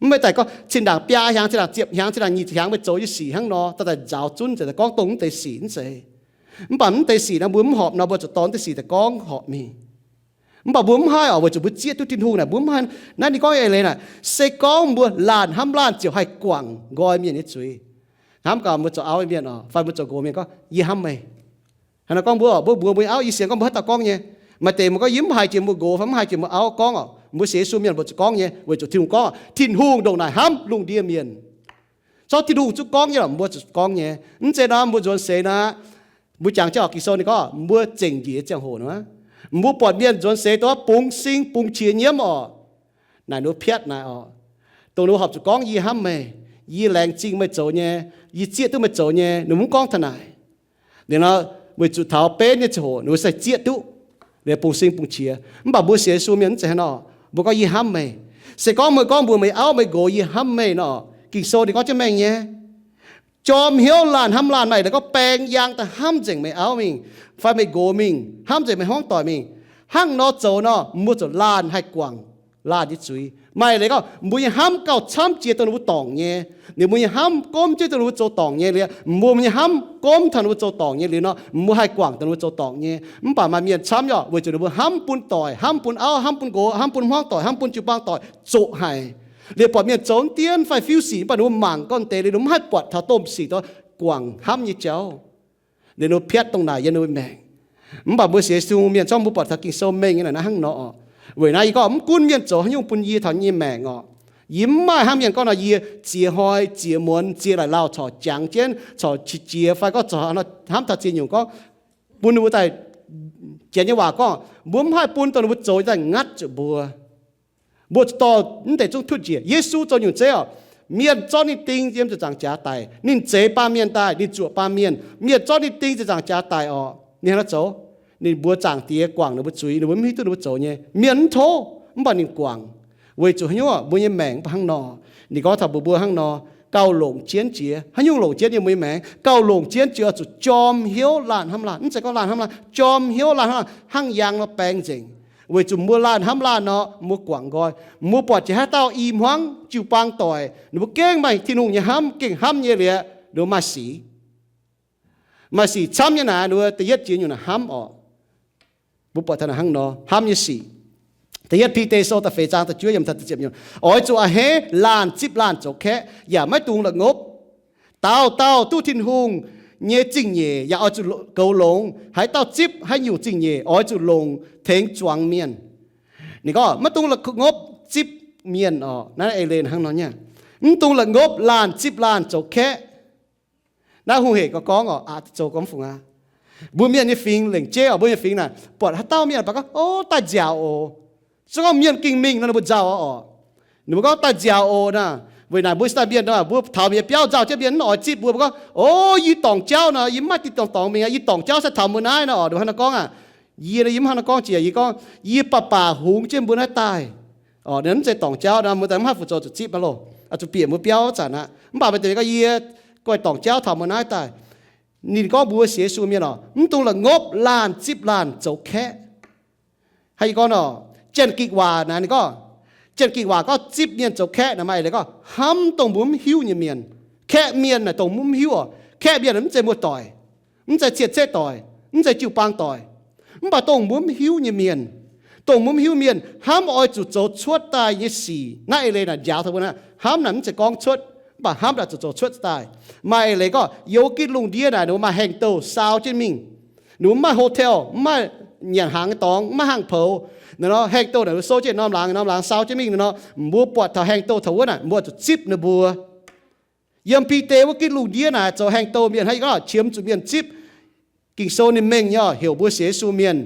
Mv baac daaih gorngv zinh ndaangc biaa hnyangx, zinh ndaangc ziepc hnyangx, zinh ndaangc nyic ziepc hnyangx meih zoux nyei sic hnangv nor, daaih daaih nzaaux zunv nzengc daaih gorngv dongh mv deix sic mv zeiz. Mv baac mv deix sic nor mbuo mv horpc nor, mbuo zuqc dorh mv deix sic daaih gorngv horpc mingh. Mv baac mbuo mv haih oc, weic zuqc mbuo zieqv duqv Tin-Hungh naaic, mbuo mv haih. Naaiv ninh gorngv eix leiz naaic, se gorngv mbuo laanh hnamv laanh ziouc haih guangc nqoi mienh nyei zuiz. Hnamv gaax mbuo zoux auv mienh oc, fai mbuo zoux nqox mienh gorngv, yie hnamv meih. Haaix nor gorngv mbuo oc, mbuo mbuox mbuo nyei auv, yie sienx gorngv mbuo haaix dauh gorngv nyei. Maaih deix mbuo gorngv yie mv haiz jiex mbuo nqox fai mv haiz jiex mbuo auv gorngv oc, mbuo sienx Yesu mienh mbuo zuqc gorngv nyei, weic zuqc Tin-Hungh gorngv. Tin-Hungh ndongc naaic hnamv lungh ndiev mienh. Se gorngv Tin-Hungh zungv gorngv nyei lorqc, mbuo zuqc gorngv nyei. Mv zeiz nor mbuo nzuonx seix naaic, mbuo jangx jienv oc, Ging-Sou ninh gorngv mbuo zengc njiec nyei ziangh hoc nor, mbuo buatc mienh nzuonx seix dongh bungx sing bungx qiex nyiemv oc, naaic ninh mbuo piatv naaic oc, dongh ninh mbuo horpc zuqc gorngv yie hnamv meih, yie laengz zingh meih zoux nyei, yie zieqv duqv meih zoux nyei, ninh mbuo mv gorngv taux naaic. Liuz nor, weic zuqc taux benv nyei ziangh hoc ninh mbuo se zieqv duqv, liuz bungx sing bungx qiex. Mv baac mbuo sienx Yesu mienh mv zeiz hnangv nor. Mbuo gorngv yie hnamv meih. Se gorngv meih gorngv mbuox meih auv meih nqox yie hnamv meih nor, Ging-Sou ninh gorngv jienv mengh nyei, jorm hnyouv laanh hnamv laanh, maaih eix leiz gorngv baeng yaang daaih hnamv nzengc meih auv mingh, fai meih nqox mingh, hnamv nzengc meih hmuangv doic mingh. Hnangv nor zoux nor, mbuo ziouc laanh haih guangc laanh nyei zuiz. Maaih eix leiz gorngv mbuo nyei hnamv gauh camv jiex dongh ninh mbuo dorngc nyei. Liuz mbuo nyei hnamv gomv jienv dongh ninh mbuo zoux dorngc nyei liuz, mbuo nyei hnamv gomv taux ninh mbuo zoux dorngc nyei liuz nor, mbuo haih guangc dongh ninh mbuo zoux dorngc nyei. Mv baac maaih mienh camv nyei oc, weic zuqc ninh mbuo hnamv bun doic, hnamv bun auv, hnamv bun nqox, hnamv bun hmuangv doic, hnamv bun jiu-baang doic, zoqc haic. Liuz buatc mienh zoux mv dienv fai fiuv sic, mv baac ninh mbuo mangc gorngv deix liuz ninh mbuo mv haih buatc taux domh sic dongh guangc hnamv nyei jauv. Liuz ninh mbuo piatv dongh naaic yiem ninh mbuo maengc. Mv baac mbuo sienx Yesu mienh zorqv mbuo buatc taux Ging-Sou mengh nyei naaic hnangv nor oc. Weic naaiv yie gorngv mv gunv mienh zoux haaix nyungc bun yie taux yie nyei maengc oc, yie mv maaih hnangv mienh gorngv nor yie ziex hnoi ziex muonz ziex laaic lauh corc jangx jienv corc qiex jiez fai gorngv corc hnamv taux ziex nyungc gorngv bun ninh mbuo daaih. Janx nyei waac gorngv mbuo mv haih bun dongh ninh mbuo zoux daaih ngatv zuqc mbuo. Mbuo zuqc dorh mv deix zungv tutv njiec. Yesu zoux nyungc zeiv oc. Mienh zorqv ninh ding yiem ziepc nzaangc jaax daic. Ninh zeix baamh mienh daaih, ninh zuoqc baamh mienh. Mienh zorqv ninh ding ziepc nzaangc jaax daic oc. Ninh hnangv naaiv zoux. Ninh mbuox Zaangc Diex guangc ninh mbuo zuiz, ninh mbuo mv hiuv duqv ninh mbuo zoux nyei. Mienh mv tov, mv baac ninh guangc. Weic zuqc haaix nyungc, mbuo nyei maengc mv baac hnangv nor. Ninh gorngv taux mbuox mbuo hnangv nor, gauh longc jienv jiex. Haaix nyungc longc jienv yiem mbuo nyei maengc? Gauh longc jienv jiex oix zuqc jorm hnyouv laanh hnamv laanh. Mv zeiz gorngv laanh hnamv laanh, jorm hnyouv laanh hnamv laanh, hnangv yangh nor baeng nzengc. Weic zuqc mbuo laanh hnamv laanh nor, mbuo guangc nqoi. Mbuo buatc jiex haaix dauh i hmuangv jiu-baang doic, ninh mbuo gengh maaih Tin-Hungh nyei hnamv, gengh hnamv nyei liuz, ninh mbuo maaih sic. Maaih sic camv nyei naaic, ninh mbuo da'yietv jiex nyungc naaic hnamv oc. Mbuo buatc taux naaic hnangv nor, hnamv nyei sic. Da'yietv Bide Sou da'feix zaang da'juov yiemc taux da'ziepc yiemc, oix zuqc a'hneiv laanh zipv laanh zoux kaeqv, yaac maiv dungx la'ngopv. Dauh dauh duqv Tin-Hungh nyei zingh nyeic yaac oix zuqc goux longx. Haaix dauh zipv haaix nyungc zingh nyeic oix zuqc longc tengx zuangx mienh. Ninh gorngv maiv dungx la'ngopv zipv mienh oc. Naaiv eix leiz hnangv nor nyei. Mv dungx la'ngopv laanh zipv laanh zoux kaeqv. Naaiv hungh hec gorngv gorngv oc, aqc zoux gorngv fungc aqv. Mbuo mienh nyei fingx lengc jeiv oc, mbuo nyei fingx naaic, buatc haaix dauh mienh baac gorngv, o, daaih nziaauc oc. Se gorngv mienh gengh mingh nor, ninh mbuo nzauh oc. Ninh mbuo gorngv daaih nziaauc oc naaic, weic naaic mbuo sieqv daaih mienh nor, mbuo taux mienh biauv nzauh jienv mienh mv oix zipv mbuo, mbuo gorngv, o, yie dorngc jauv nor, yie mv maaih dingh dorngx dorngx mingh aqv, yie dorngc jauv sai taux mbuo naaiv nor oc. Ninh mbuo hnangv nor gorngv aqv. Yie, yie mv hnangv nor gorngv jiex, yie gorngv, yie baac baac hungx jienv mbuo naaiv daaih. Oc, ninh mv zeiz dorngc jauv nor, mbuo daaih mv haih fu zoux zuqc zipv aqv loh. Oix zuqc bieqc mbuo biauv zanc aqv. Mv baac maaih deix gorngv yie guai dorngc jauv taux mbuo naaiv daaih. Ninh gorngv mbuo sienx Yesu mienh oc, mv dungx la'ngopv laanh zipv laanh zoux kaeqv. Haaix, yie gorngv nor, Janx-Gikc waac naaic ninh gorngv, Janx-Gikc waac gorngv zipv mienh zoux kaeqv naaic maaih eix leiz gorngv hnamv dongh mbuo mv hiuv nyei mienh. Kaeqv mienh naaic dongh mbuo mv hiuv oc. Kaeqv mienh mv zeiz muoz-doic, mv zeiz cien-ceqv doic, mv zeiz jiu-baang doic, mv baac dongh mbuo mv hiuv nyei mienh. Dongh mbuo mv hiuv mienh, hnamv oix zuqc zoux cuotv daaih nyei sic. Naaiv eix leiz naaic njaaux taux mbuo naaiv, hnamv naaic mv zeiz gorngv cuotv, mv baac hnamv naaic zuqc zoux cuotv daaih. Maaih eix leiz gorngv yiem wuov gitv lungh ndiev naaic ninh mbuo maaih haengh douh saau jienv mingh. Ninh mbuo mv maaih hotel, mv maaih nyanc hnaangx nyei dorngx, mv maaih hnaangx poux. Naaiv nor haengh douh naaic mbuo souv jienv norm laangz, norm laangz saau jienv mingh naaiv nor, mbuo buatc taux haengh douh taux wuov naaic, mbuo zuqc zipv ninh mbuo. Yiem Bide wuov gitv lungh ndiev naaic zoux haengh douh mienh hnangv yie gorngv qiemx zuqc mienh zipv. Ging-Sou ninh mengh nyei oc, heuc mbuo sienx Yesu mienh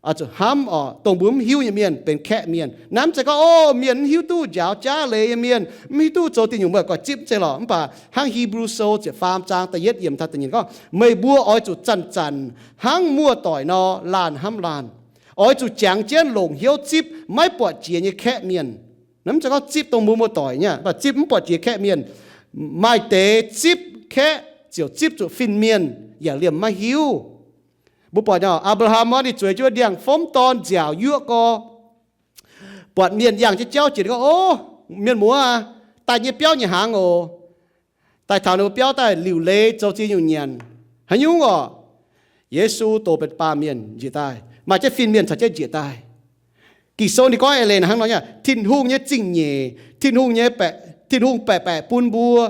oix zuqc hnamv oc dongh mbuo mv hiuv nyei mienh benx kaeqv mienh. Naaiv mv zeiz gorngv, o, mienh mv hiuv duqv njaaux jaav leiz nyei mienh, mv hiuv duqv zoux diuh nyungc mbuo goiv zipv, mv zeiz lorqc. Mv baac hnangv Hebrew Sou ziepc faam zaang da'yietv yiemc taux da'nyeic gorngv, meih mbuo oix zuqc zanc-zanc hnangv muoz-doic nor laanh hnamv laanh. Oix zuqc jangx jienv longc hnyouv zipv maiv buatc jiex nyei kaeqv mienh. Naaiv mv zeiz gorngv zipv dongh mbuo muoz-doic nyei, mv baac zipv mv buatc jiex kaeqv mienh. Maaih deix zipv kaeqv ziouc zipv zuqc fin-mienh yaac liemh maiv hiuv. Mbuo buatc nyei, Apc^laa^ham wuov ninh zueiz jienv wuov ndiangx-fomv dorn nziaauc yuoqv gorx, buatc mienh yangh jienv jauv jiex gorngv, o, mienh muoz aac, daaih nyei biauv nyei hnaangx oc. Daaih taux ninh mbuo biauv daaih liuc leiz zoux ziex nyungc nyanc. Haaix nyungc oc? Yesu doz benx baamh mienh njiec daaih, maaih jienv fin-mienh caux jienv njiec daaih. Ging-Sou ninh gorngv eix leiz naaic hnangv nor nyei, Tin-Hungh nyei zingh nyeic, Tin-Hungh nyei baeqc, Tin-Hungh baeqc baeqc bun mbuo,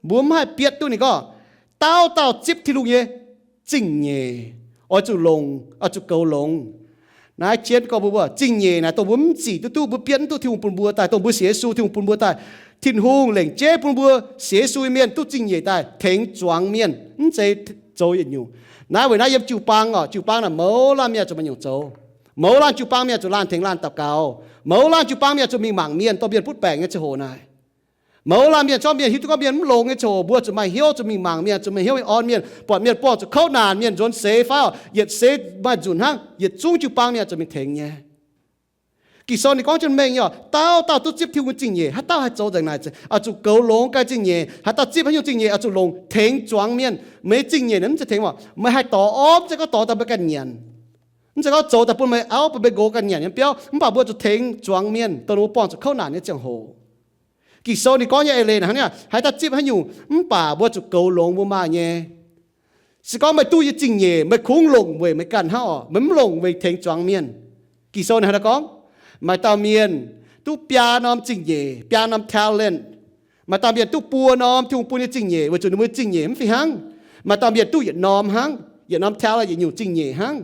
mbuo mv haih bietv duqv. Ninh gorngv, dauh dauh zipv Tin-Hungh nyei zingh nyeic oix zuqc longx, oix zuqc goux longx. Naaiv jienv gorngv mbuo, mbuo zingh nyeic naaic dongh mbuo mv zic duqv duqv, mbuo bietv mv duqv Tin-Hungh bun mbuo daaih, dongh mbuo sienx Yesu Tin-Hungh bun mbuo daaih. Tin-Hungh lengc jeiv bun mbuo sienx Yesu nyei mienh duqv zingh nyeic daaih tengx zuangx mienh, mv zeiz zoux yietc nyungc. Naaiv weic naaiv yiem jiu-baang oc, jiu-baang naaic mouz laanh mienh zuqc maaih nyungc zoux. Mouz laanh jiu-baang mienh zuqc laanh tengx laanh daux gaux. Mouz laanh jiu-baang mienh zuqc mingh mangc mienh, dongh mienh butv baengc nyei ziangh hoc naaic. Mouz laanh mienh zorqv mienh hiuv duqv gorngv mienh mv longx nyei ziangh hoc, mbuo zuqc maaih hnyouv zuqc mingh mangc mienh, zuqc maaih hnyouv oix orn mienh, buatc mienh buangh zuqc kouv naanc, mienh nzuonx seix fai oc, yietc seix maaih nzunc hnangv, yietc zungv jiu-baang mienh zuqc mingh tengx nyei. Ging-Sou ninh gorngv jienv mengh nyei oc, dauh dauh duqv zipv Tin-Hungh zingh nyeic. Haaix dauh haih zoux nzengc naaic? Oix zuqc goux longx ganh zingh nyeic. Haaix dauh zipv haaix nyungc zingh nyeic oix zuqc longc tengx zuangx mienh. Meih zingh nyeic naaic mv zeiz tengx oc, meih haih dorh orv, mv zeiz gorngv dorh daaih meih ganh nyanc. Mv zeiz gorngv zoux daaih bun meih auv bun meih nqox ganh nyanc nyei biauv, mv baac mbuo zuqc tengx zuangx mienh dongh ninh mbuo buangh zuqc kouv naanc nyei ziangh hoc. Ging-Sou ninh gorngv nyei eix leiz hnangv naaic, haaix dauh zipv haaix nyungc, mv baac mbuo zuqc goux longx mbuo maaih nyei. Se gorngv meih duqv yie zingh nyeic, meih kungx longc weic meih ganh hnangv oc, meih mv longc weic tengx zuangx mienh. Ging-Sou ninh hnangv naaiv gorngv, maaih dauh mienh duqv biaa norm zingh nyeic, biaa norm talent. Maaih dauh mienh duqv buo norm Tin-Hungh bun nyei zingh nyeic weic zuqc ninh mbuo zingh nyeic mv fih hnangv. Maaih dauh mienh duqv yietc norm hnangv, yietc norm talent, yietc nyungc zingh nyeic hnangv.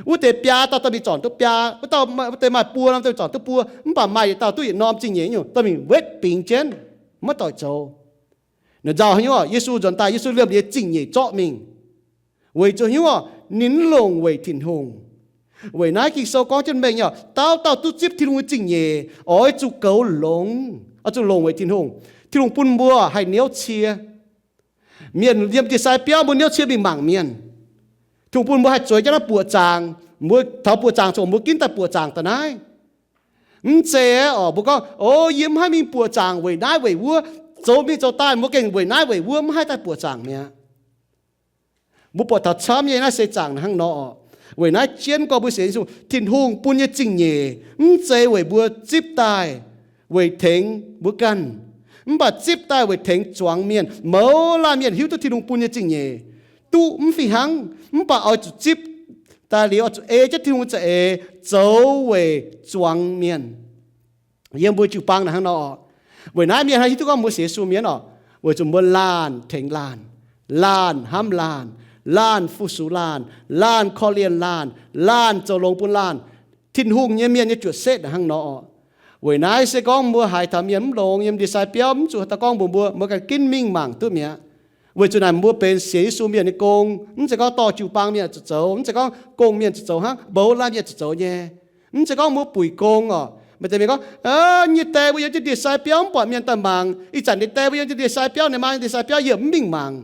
Wuov deix biaa dauh dorh mingh zornc duqv biaa, wuov dauh, wuov deix maaih buo norm dorh mingh zornc duqv buo, mv baac maaih yietc dauh duqv yietc norm zingh nyeic nyungc dorh mingh wetv bingx jienv, maiv doic zoux. Ninh nzauh haaix nyungc oc? Yesu nzuonx daaih, Yesu liemh ninh nyei zingh nyeic zorqv mingh. Weic zuqc haaix nyungc oc? Ninh mv longc weic Tin-Hungh. Weic naaiv Ging-Sou gorngv jienv mengh nyei, dauh dauh duqv zipv Tin-Hungh nyei zingh nyeic oix zuqc goux longx, oix zuqc longc weic Tin-Hungh. Tin-Hungh bun mbuo haih niouv cie. Mienh yiem ndie-sai biauv mbuo niouv cie mingh mangc mienh. Tin-Hungh bun mbuo haih zueiz jienv naaiv buoqc zaangc, mbuo taux buoqc zaangc zoux mbuo ginv daaih buoqc zaangc daaih naaiv. Mv zeiz oc, mbuo gorngv, o, yie mv haih mingh buoqc zaangc weic naaiv weic wuov, zoux mingh zoux daaih mbuo gengh weic naaiv weic wuov mv haih daaih buoqc zaangc mi'aqv. Mbuo buatc taux camv nyei naaiv seix zaangc hnangv nor oc. Weic naaiv jienv gorngv mbuo sienx Yesu, Tin-Hungh bun nyei zingh nyeic mv zeiz weic mbuo zipv daaih weic tengx mbuo ganh, mv baac zipv daaih weic tengx zuangx mienh. Mouz laanh mienh hiuv duqv Tin-Hungh bun nyei zingh nyeic, duqv mv fih hnangv, mv baac oix zuqc zipv daaih liuz oix zuqc ei jienv Tin-Hungh za'eix zoux weic zuangx mienh. Yiem mbuo jiu-baang naaic hnangv nor oc. Weic naaiv mienh haih hiuv duqv gorngv mbuo sienx Yesu mienh oc, weic zuqc mbuo laanh tengx laanh, laanh hnamv laanh, laanh fu-sux laanh, laanh korv-lienh laanh, laanh zoux longx bun laanh. Tin-Hungh nyei mienh nyei juoqc setv naaic hnangv nor oc. Weic naaiv se gorngv mbuo haiz taux mienh mv longx yiem ndie-sai biauv, mv zuqc haaix dauh gorngv mbuox mbuo, mbuo ganh ginv mingh mangc duqv mi'aqv. Weic zuqc naaic mbuo benx sienx Yesu mienh nyei gong, mv zeiz gorngv dorh jiu-baang mienh zuqc zoux, mv zeiz gorngv gong mienh zuqc zoux hnangv, mouz laanh mienh zuqc zoux nyei. Mv zeiz gorngv mbuo buic gong oc. Maaih deix mienh gorngv, nyei die mbuo yiem jienv ndie-sai biauv mv buatc mienh daaih mangc. Ih zanc nyei die mbuo yiem jienv ndie-sai biauv, ninh maa ndie-sai biauv yie mv mingh mangc.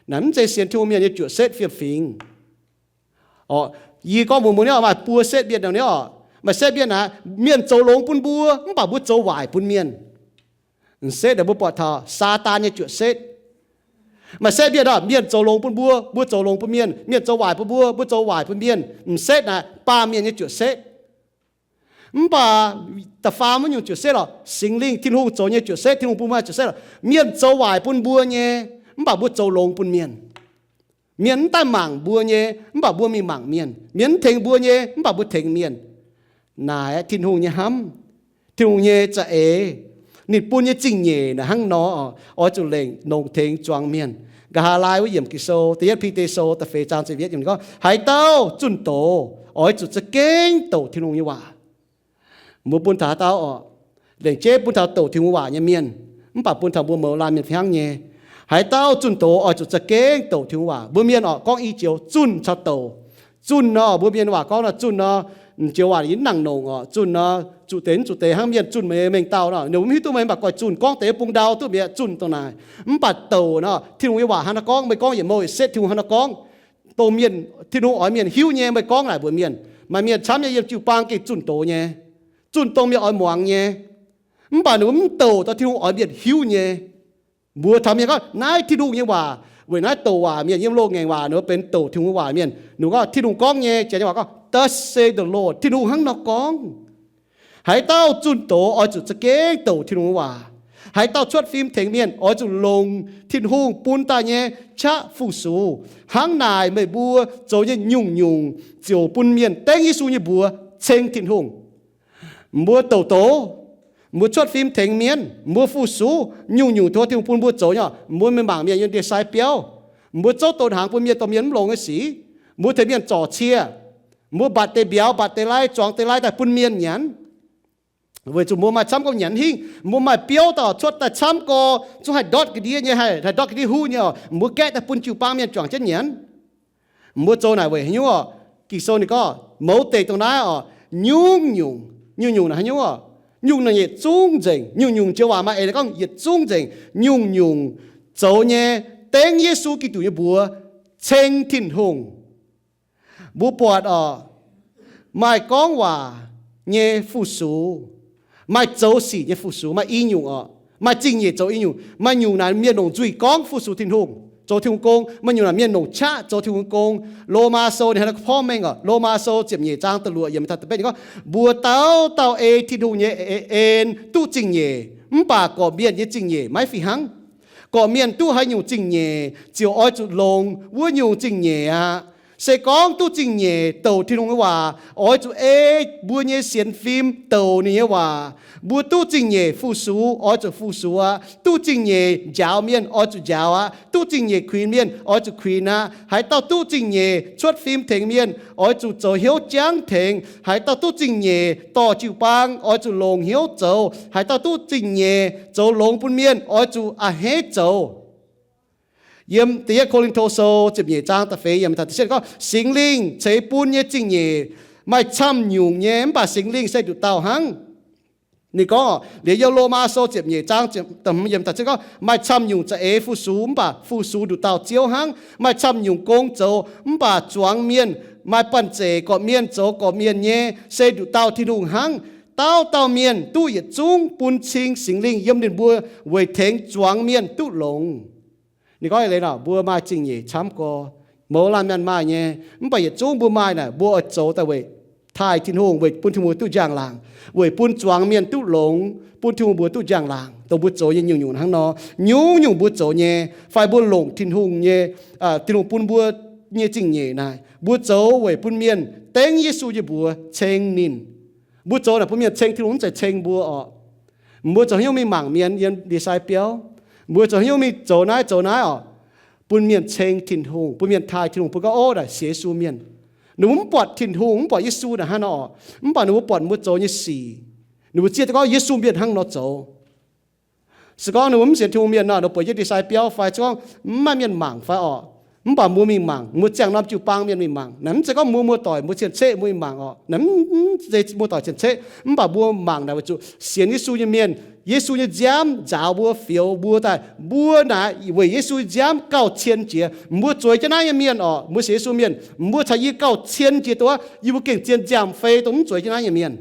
Naaiv mv zeiz sienx Tin-Hungh mienh nyei juoqc setv fiem-fingx. Oc, yie gorngv mbuox mbuo nyei oc, maaih buo setv mienh nor nyei oc. Maaih setv mienh naaic, mienh zoux longx bun mbuo, mv baac mbuo zoux waaic bun mienh. Setv naaic mbuo buatc taux Saadaan nyei juoqc setv. Maaih setv mienh oc, mienh zoux longx bun mbuo, mbuo zoux longx bun mienh. Mienh zoux waaic bun mbuo, mbuo zoux waaic bun mienh. Setv naaic baamh mienh nyei juoqc setv. Mv baac da'faam wuov nyungc juoqc setv oc, Singx Lingh, Tin-Hungh zoux nyei juoqc setv, Tin-Hungh bun maaih juoqc setv oc, mienh zoux waaic bun mbuo nyei, mv baac mbuo zoux longx bun mienh. Mienh mv daaih mangc mbuo nyei, mv baac mbuo mingh mangc mienh. Mienh mv tengx mbuo nyei, mv baac mbuo tengx mienh. Naaic Tin-Hungh nyei hnamv, Tin-Hungh nyei za'eix, ninh bun nyei zingh nyeic naaic hnangv nor oc, oix zuqc lengc longx tengx zuangx mienh. Nqa'haav laai wuov yiemc Ging-Sou, da'yietv Bide Sou da'feix zaang ziepc yietv yiemc gorngv, haaix dauh zunh doz oix zuqc za'gengh douc Tin-Hungh nyei waac. Mbuo bun taux haaix dauh oc? Lengc jeiv bun taux douc Tin-Hungh waac nyei mienh, mv baac bun taux mbuo mouz laanh mienh fih hnangv nyei. Haaix dauh zunh doz oix zuqc za'gengh douc Tin-Hungh waac. Mbuo mienh oc gorngv i joux zunh caux douc. Zunh nor, mbuo mienh waac gorngv nor, zunh nor, m'joux waac yie mv nangc longc oc. Zunh nor, zuqc deix mv zuqc deix hnangv mienh zunh meih mengh dauh nor, ninh mv hiuv duqv meih mv baac goiv zunh gorngv deix bung ndau duqv mi'aqv, zunh dongh naaic. Mv baac douc nor, Tin-Hungh nyei waac hnangv naaiv gorngv, meih gorngv yietc mouh yietc setv Tin-Hungh hnangv naaiv gorngv, dongh mienh, Tin-Hungh oix mienh hiuv nyei meih gorngv naaic mbuox mienh. Maaih mienh camv nyei yiem jiu-baang gengh zunh doz nyei, zunh dongh mienh oix muangx nyei. Mv baac ninh mbuo mv douc dongh Tin-Hungh oix mienh hiuv nyei. Mbuo taux mienh gorngv naaiv Tin-Hungh nyei waac, weic naaiv douc waac mienh yiem loz-ngaengc waac ninh mbuo benx douc Tin-Hungh nyei waac mienh. Ninh gorngv Tin-Hungh gorngv nyei, jiex nyei waac gorngv, Thus saith the Lord, Tin-Hungh hnangv nor gorngv. Haaix dauh zunh doz oix zuqc za'gengh douc Tin-Hungh nyei waac. Haaix dauh cuotv fim tengx mienh oix zuqc longc Tin-Hungh bun daaih nyei qaqv fu-sux. Hnangv naaic meih mbuo zoux nyei nyungc-nyungc ziouc bun mienh dengv Yesu nyei mbuox ceng Tin-Hungh. Mbuo douc doz, mbuo cuotv fim tengx mienh, mbuo fu-sux, nyungc-nyungc tov Tin-Hungh bun mbuo zoux nyei. Mbuo mingh mangc mienh yiem ndie-sai biauv, mbuo zouv douz hnaangx bun mienh dongh mienh mv longx nyei sic. Mbuo tengx mienh zorc cie, mbuo mbatc deix mbiauz, mbatc deix lai, zuangx deix lai daaih bun mienh nyanc. Weic zuqc mbuo maaih camv gorx nyanc hingh, mbuo maaih biouv daaih cuotv daaih camv gorx, zungv haih ndortv ga'ndiev nyei, haih, haih ndortv ga'ndiev huv nyei oc. Mbuo gaeqv daaih bun jiu-baang mienh juangc jienv nyanc. Mbuo zoux naaic weic haaix nyungc oc? Ging-Sou ninh gorngv mouz deic dongh naaiv oc, nyungc-nyungc, nyungc-nyungc naaic haaix nyungc oc? Nyungc naaic yietc zungv nzengc. Nyungc-nyungc joux waac maaih eix gorngv yietc zungv nzengc. Nyungc-nyungc zoux nyei dengv Yesu Giduc nyei mbuox ceng Tin-Hungh. Mbuo buatc oc, maaih gorngv waac nyei fu-sux, maaih zoux sic nyei fu-sux, maaih i nyungc oc. Maaih zingh nyeic zoux i nyungc. Maaih nyungc naaic mienh longc nzuih gorngv fu-sux Tin-Hungh, zoux Tin-Hungh gong. Maaih nyungc naaic mienh longc qaqv zoux Tin-Hungh gong. Lomaa Sou ninh hnangv naaiv porv mengh oc. Lomaa Sou ziepc nyeic zaang da'luoqc yiemc taux da'betv ninh gorngv, mbuo dauh dauh ei Tin-Hungh nyei en duqv zingh nyeic, mv baac gorqv-mienh nyei zingh nyeic maiv fih hnangv. Gorqv-mienh duqv haaix nyungc zingh nyeic ziouc oix zuqc longc wuov nyungc zingh nyeic aqv. Se gorngv duqv zingh nyeic douc Tin-Hungh nyei waac, oix zuqc ei mbuo nyei sienx fim douc ninh nyei waac. Mbuo duqv zingh nyeic fu-sux oix zuqc fu-sux aqv. Duqv zingh nyeic njaaux mienh oix zuqc njaaux aqv. Duqv zingh nyeic kuinx mienh oix zuqc kuinx aqv. Haaix dauh duqv zingh nyeic cuotv fim tengx mienh oix zuqc zoux hnyouv jangv tengx. Haaix dauh duqv zingh nyeic dorh jiu-baang oix zuqc longc hnyouv zoux. Haaix dauh duqv zingh nyeic zoux longx bun mienh oix zuqc a'hneiv zoux. Yiem da'yietv Ko^lin^to Sou ziepc nyeic zaang da'feix yiemc taux da'cietv gorngv, Singx Lingh ceix bun nyei zingh nyeic Maaih camv nyungc nyei mv baac Singx Lingh se nduqc dauh hnangv. Ninh gorngv liuz yiem Lomaa Sou ziepc nyeic zaang gorngv, maaih camv nyungc za'eix fu-sux mv baac fu-sux nduqc dauh Ziouv hnangv. Maaih camv nyungc gong zoux mv baac zuangx mienh, maaih banh zeic gorqv-mienh zoux gorqv-mienh nyei se nduqc dauh Tin-Hungh hnangv. Dauh dauh mienh duqv yietc zungv bun cing Singx Lingh yiem ninh mbuo weic tengx zuangx mienh duqv longx. Ninh gorngv eix leiz nor, mbuo maaih zingh nyeic camv gorx, mouz laanh mienh maaih nyei, mv baac yietc zungv mbuo maaih naaic, mbuo oix zoux daaih weic taaih Tin-Hungh, weic bun Tin-Hungh mbuo duqv njang-laangc, weic bun zuangx mienh duqv longx, bun Tin-Hungh mbuo duqv njang-laangc, dongh mbuo zoux nyei nyungc-nyungc hnangv nor. Nyungc-nyungc mbuo zoux nyei, fai mbuo longc Tin-Hungh nyei, Tin-Hungh bun mbuo nyei zingh nyeic naaic, mbuo zoux weic bun mienh dengv Yesu nyei mbuox ceng ninh. Mbuo zoux naaic bun mienh ceng Tin-Hungh, mv zeiz ceng mbuo orqc. Mbuo zoux haaix nyungc mingh mangc mienh yiem ndie-sai biauv, mbuo zoux haaix nyungc mingh zoux naaiv zoux naaiv orqc, bun mienh ceng Tin-Hungh, bun mienh taaih Tin-Hungh, bun gorngv, ov, naaic sienx Yesu mienh. Ninh mbuo mv buatc Tin-Hungh, mv buatc Yesu naaic hnangv nor orqc, mv baac ninh mbuo buatc mbuo zoux nyei sic, ninh mbuo zieqv duqv gorngv Yesu mienh hnangv nor zoux. Se gorngv ninh mbuo mv sienx Tin-Hungh mienh nor, ninh mbuo bueix jienv ndie-sai biauv fai se gorngv mv maaih mienh mangc fai orqc, mv baac mbuo mingh mangc, mbuo ziangh norm jiu-baang mienh mingh mangc. Naaiv mv zeiz gorngv mbuo muoz-doic mbuo cien-ceqv mbuo mingh mangc orqc, naaiv mv zeiz muoz-doic cien-ceqv, mv baac mbuo mangc naaic weic zuqc sienx Yesu nyei mienh, Yesu nyei nziaamv nzaaux mbuo, fioux mbuo daaih, mbuo naaic weic Yesu nyei nziaamv gauh cien jiex. Mbuo zueiz jienv naaiv nyei mienh orqc, mbuo sienx Yesu mienh, mbuo caux yie gauh cien jiex duqv, yie mbuo gengh zien nziaamv-fei dongh mv zueiz jienv naaiv nyei mienh.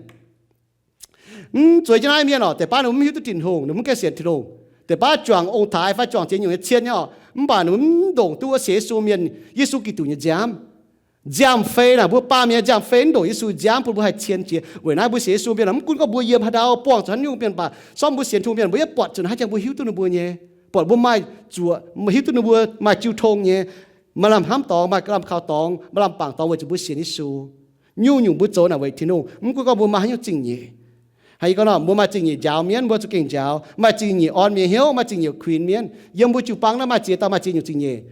Mv zueiz jienv naaiv mienh orqc, deix baav ninh mbuo mv hiuv duqv Tin-Hungh, ninh mbuo mv gaengh sienx Tin-Hungh. Deix baav juangc ong-taaix fai juangc ziex nyungc nyei cien nyei orqc, mv baac ninh mbuo mv ndongc duqv sienx Yesu mienh, Yesu Giduc nyei nziaamv. Nziaamv-fei naaic, mbuo baamh mienh nziaamv-fei mv ndongc Yesu nziaamv bun mbuo haih cien jiex. Weic naaiv mbuo sienx Yesu mienh mv gunv gorngv mbuo yiem haaix ndau buangh zuqc haaix nyungc mienh baac, se gorngv mbuo sienx Tin-Hungh mienh, mbuo yaac buatc zuqc haaix jangx mbuo hiuv duqv ninh mbuo nyei, buatc mbuo maaih zuoqc, hiuv duqv ninh mbuo maaih jiu tong nyei, maaih lamh hnamv dorngx, maaih lamh kaux dorngx, maaih lamh bangc dorngx weic zuqc mbuo sienx Yesu. Nyungc-nyungc mbuo zoux naaic weic Tin-Hungh, mv gunv gorngv mbuo maaih haaix nyungc zingh nyeic. Haiz yie gorngv nor, mbuo maaih zingh nyeic njaaux mienv, mbuo zuqc gengh njaaux. Maaih zingh nyeic orn mienh hnyouv, maaih zingh nyeic kuinx mienv. Yiem mbuo jiu-baang naaiv maaih ziex dauh maaih ziex nyungc zingh nyeic.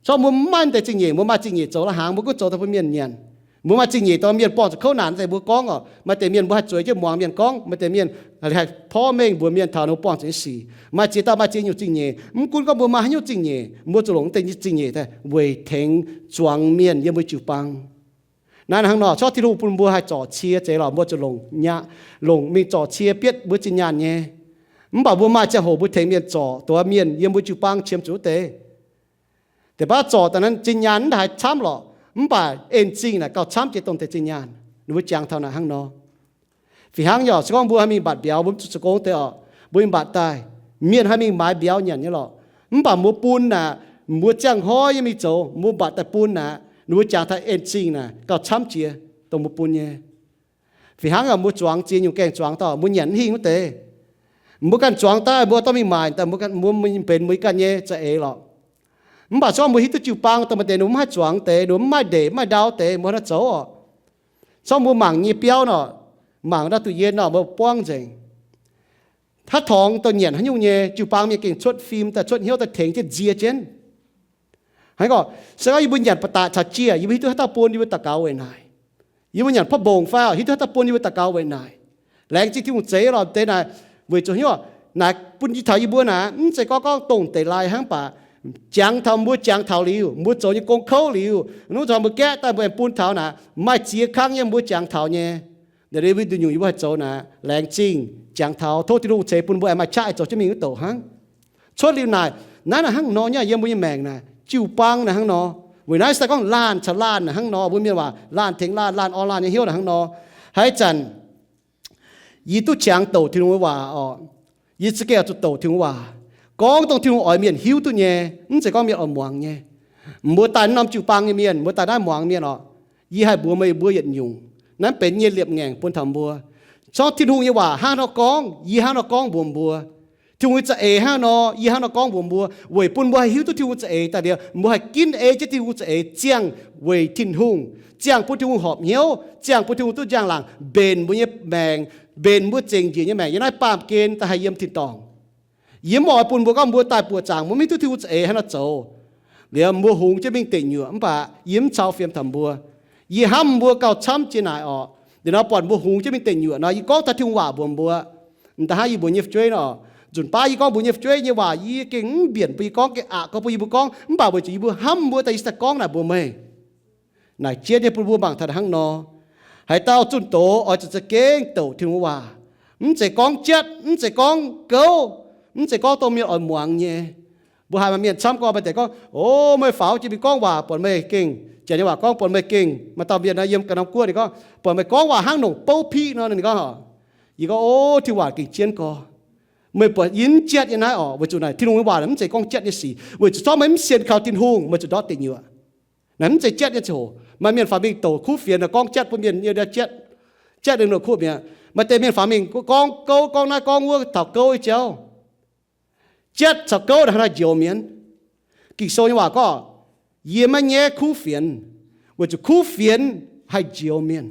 Se gorngv mbuo mv maaih deix zingh nyeic, mbuo maaih zingh nyeic zoux la'hnaangx, mbuo gunv zoux daaih bun mienh nyanc. Mbuo maaih zingh nyeic dongh mienh buangh zuqc kouv naanc deix mbuo gorngv orqc, maaih deix mienh mbuo haih zueiz jienv muangx mienh gorngv, maaih deix mienh haih porv mengh mbuox mienh taux ninh mbuo buangh zuqc nyei sic. Maaih ziex dauh maaih ziex nyungc zingh nyeic. Mv gunv gorngv mbuo maaih haaix nyungc zingh nyeic, mbuo zuqc longc deix zingh nyeic daaih weic tengx zuangx mienh yiem mbuo jiu-baang. Naaiv hnangv nor, se gorngv Tin-Hungh bun mbuo haih zorc cie zeiz lorqc, mbuo zuqc longc, longc mingh zorc cie bietv mbuo zinh nyaanh nyei. Mv baac mbuo maaih ziangh hoc mbuo tengx mienh zorc, dongh mienh yiem mbuo jiu-baang qiemx zuqc wuov deix. Deix baav zorc daaih naaiv zinh nyaanh mv haiz camv lorqc, mv baac en-zingh naaic gauh camv jiex dongh deix zinh nyaanh. Ninh mbuo jangx taux naaic hnangv nor. Fih hnangv yaac se gorngv mbuo haih mingh mbatc mbiauz, mbuo zuqc zoux gong deix orqc, mbuo mingh mbatc daaih, mienh haih mingh maaiz mbiauz nyanc nyei lorqc. Mv baac mbuo bun naaic, mbuo ziangh hnoi yie mingh zoux, mbuo mbatc daaih bun naaic, ninh mbuo jangx taux en-zingh naaic gauh camv jiex dongh mbuo bun nyei. Fih hnangv yaac mbuo zuangx ziex nyungc gaengh zuangx dauh, mbuo nyanc mv hingh wuov deix, mbuo ganh zuangx daaih mbuo dorh mingh maaic daaih, mbuo, mbuo benx mbuo ganh nyei za'eix lorqc. Mv baac se gorngv mbuo hiuv duqv jiu-baang dongh maaih deix ninh mbuo mv haih zuangx deix, ninh mbuo mv maaih ndeic mv maaih ndau deix, mbuo hnangv nor zoux orqc. Se gorngv mbuo mangc nyei biauv nor, mangc ndau duqv yie nor mbuo buangv nzengc. Haaix torngx daaih nyanc haaix nyungc nyei, jiu-baang mienh gengh cuotv fim daaih, cuotv hnyouv daaih tengx jienv nzie jienv. Hnangv gorngv, se gorngv yie mbuo nyanc ba'datc caux jieh, yie mbuo hiuv duqv haaix dauh bun yie mbuo daux gaux weic naaic. Yie mbuo nyanc porv mbongc fai hiuv duqv haaix dauh bun yie mbuo daux gaux weic naaic. Laengz zingh Tin-Hungh zeix lorqc deix naaic, weic zuqc hnyouv naaic bun yie taux yie mbuo naaic, mv zeiz gorngv gorngv dongh deix lai hnangv baac jangx taux mbuo jangx taux liuz, mbuo zoux nyei gong kouv liuz, mv zuqc mbuo gaeqv daaih mbuo aengx bun taux naaic, maaih ziex kang yiem mbuo jangx taux nyei. Naaiv mbuo nduqc nyungc yie mbuo haih zoux naaic, laengz zingh jangx taux, tov Tin-Hungh ceix bun mbuo aengx maaih qaqv haih zoux jienv mingh wuov douc hnangv. Cuotv liuz naaic, naaiv naaic hnangv nor nyei yiem mbuo nyei maengc naaic, jiu-baang naaic hnangv nor. Weic naaiv se gorngv laanh caux laanh naaic hnangv nor, mbuo mienh waac laanh tengx laanh, laanh orn laanh nyei hnyouv naaic hnangv nor. Haaix zanc yie duqv qangx douc Tin-Hungh waac orqc, yie za'gengh zuqc douc Tin-Hungh waac, gorngv dongh Tin-Hungh oix mienh hiuv duqv nyei, mv zeiz gorngv mienh oix muangx nyei. Mbuo daaih norm jiu-baang nyei mienh, mbuo daaih naaiv muangx mienh orqc, yie haih mbuox meih mbuo yietc nyungc, naaiv benx nyei liepc ngaengc bun taux mbuo. Gorngv Tin-Hungh nyei waac hnangv nor gorngv, yie hnangv nor gorngv mbuox mbuo. Tin-Hungh nyei za'eix hnangv nor, yie hnangv nor gorngv mbuox mbuo, weic bun mbuo haih hiuv duqv Tin-Hungh za'eix daaih liuz, mbuo haih ginv ei jienv Tin-Hungh za'eix ziangh weic Tin-Hungh, ziangh bun Tin-Hungh horpc hnyouv, ziangh bun Tin-Hungh duqv njang-laangc mbenc mbuo nyei maengc, mbenc mbuo zengc njiec nyei maengc yiem naaiv baamh gen daaih haih yiem tin-dorngh. Yie mv oix bun mbuo gorngv mbuo daaih buoqc zaangc mbuo mv hiuv duqv Tin-Hungh za'eix hnangv nor zoux. Liuz mbuo hungx jienv mingh deic nyuoqc mv baac yie mv cau fiem taux mbuo. Yie hnamv mbuo gauh camv jiex naaic orqc. Liuz nor buatc mbuo hungx jienv mingh deic nyuoqc nor, yie gorngv taux Tin-Hungh waac mbuox mbuo. M'daaih hnangv yie mbuox nyei fu'jueiv nor, nzunc baav yie gorngv mbuox nyei fu'jueiv nyei waac yie gengh mv mbienc bun yie gorngv, gengh aqc gorngv bun yie mbuo gorngv, mv baac weic zuqc yie mbuo hnamv mbuo daaih yie cingx daaih gorngv naaic mbuox meih. Naaic jienv nyei bun mbuo mangc taux hnangv nor. Haaix dauh zunh doz oix zuqc za'gengh douc Tin-Hungh waac. Mv zeiz gorngv jatv, mv zeiz gorngv gouv, mv zeiz gorngv dongh mienh oix muangx nyei. Mbuo haiz maaih mienh camv gorngv maaih deix gorngv, O, meih faaux jiex mingh gorngv waac buatc meih gengh, janx nyei waac gorngv buatc meih gengh, maaih dauh mienh naaiv yiem ga'naaiv guoqv ninh gorngv, buatc meih gorngv waac hnangv nongc bouv piqv nor. Ninh gorngv, Yie gorngv, O, Tin-Hungh waac gengh jienv gorx. Meih buatc yie mv jatv nyei naaiv orqc, weic zuqc naaic Tin-Hungh nyei waac mv zeiz gorngv jatv nyei sic, weic zuqc zorqv meih mv sienx kaux Tin-Hungh, meih zuqc ndortv deic nyuoqc. Naaic mv zeiz jatv nyei ziangh hoc. Maaih mienh faaux mingh douc kuv fienx naaic gorngv jatv bun mienh nyei jatv, jatv ninh lorqc kuv mi'aqv. Maaih deix mienh faaux mingh gorngv gouv gorngv naaiv gorngv wuov taux gouv nyei jauv. Jatv caux gouv naaic hnangv naaiv njoux mienv. Ging-Sou nyei waac gorngv, Yie maiv nyaiv kuv fienx, weic zuqc kuv fienx haih njoux mienh.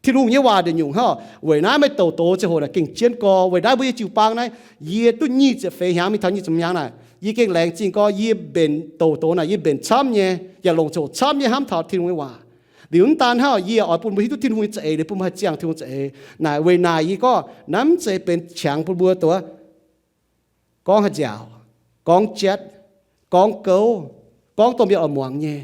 Tin-Hungh nyei waac nduqc nyungc hnangv. Weic naaiv meih douc doz ziangh hoc naaic gengh jienv gorx. Weic naaiv mbuo nyei jiu-baang naaiv, yie duqv nyic ziepc feix hnyangx mingh taux nyic ziepc hnyangx naaic, yie gengh laengz zingh gorx yie mbenc douc doz naaic, yie mbenc camv nyei, yaac longc ziangh hoc camv nyei hnamv taux Tin-Hungh nyei waac. Liuz mv daan hnangv, yie oix bun mbuo hiuv duqv Tin-Hungh nyei za'eix, liuz bun mbuo haih ziangh Tin-Hungh za'eix. Naaic weic naaic yie gorngv naaiv mv zeiz benx qangx bun mbuo doz gorngv haaix nziaauc, gorngv jatv, gorngv gouv, gorngv dongh mienh oix muangx nyei,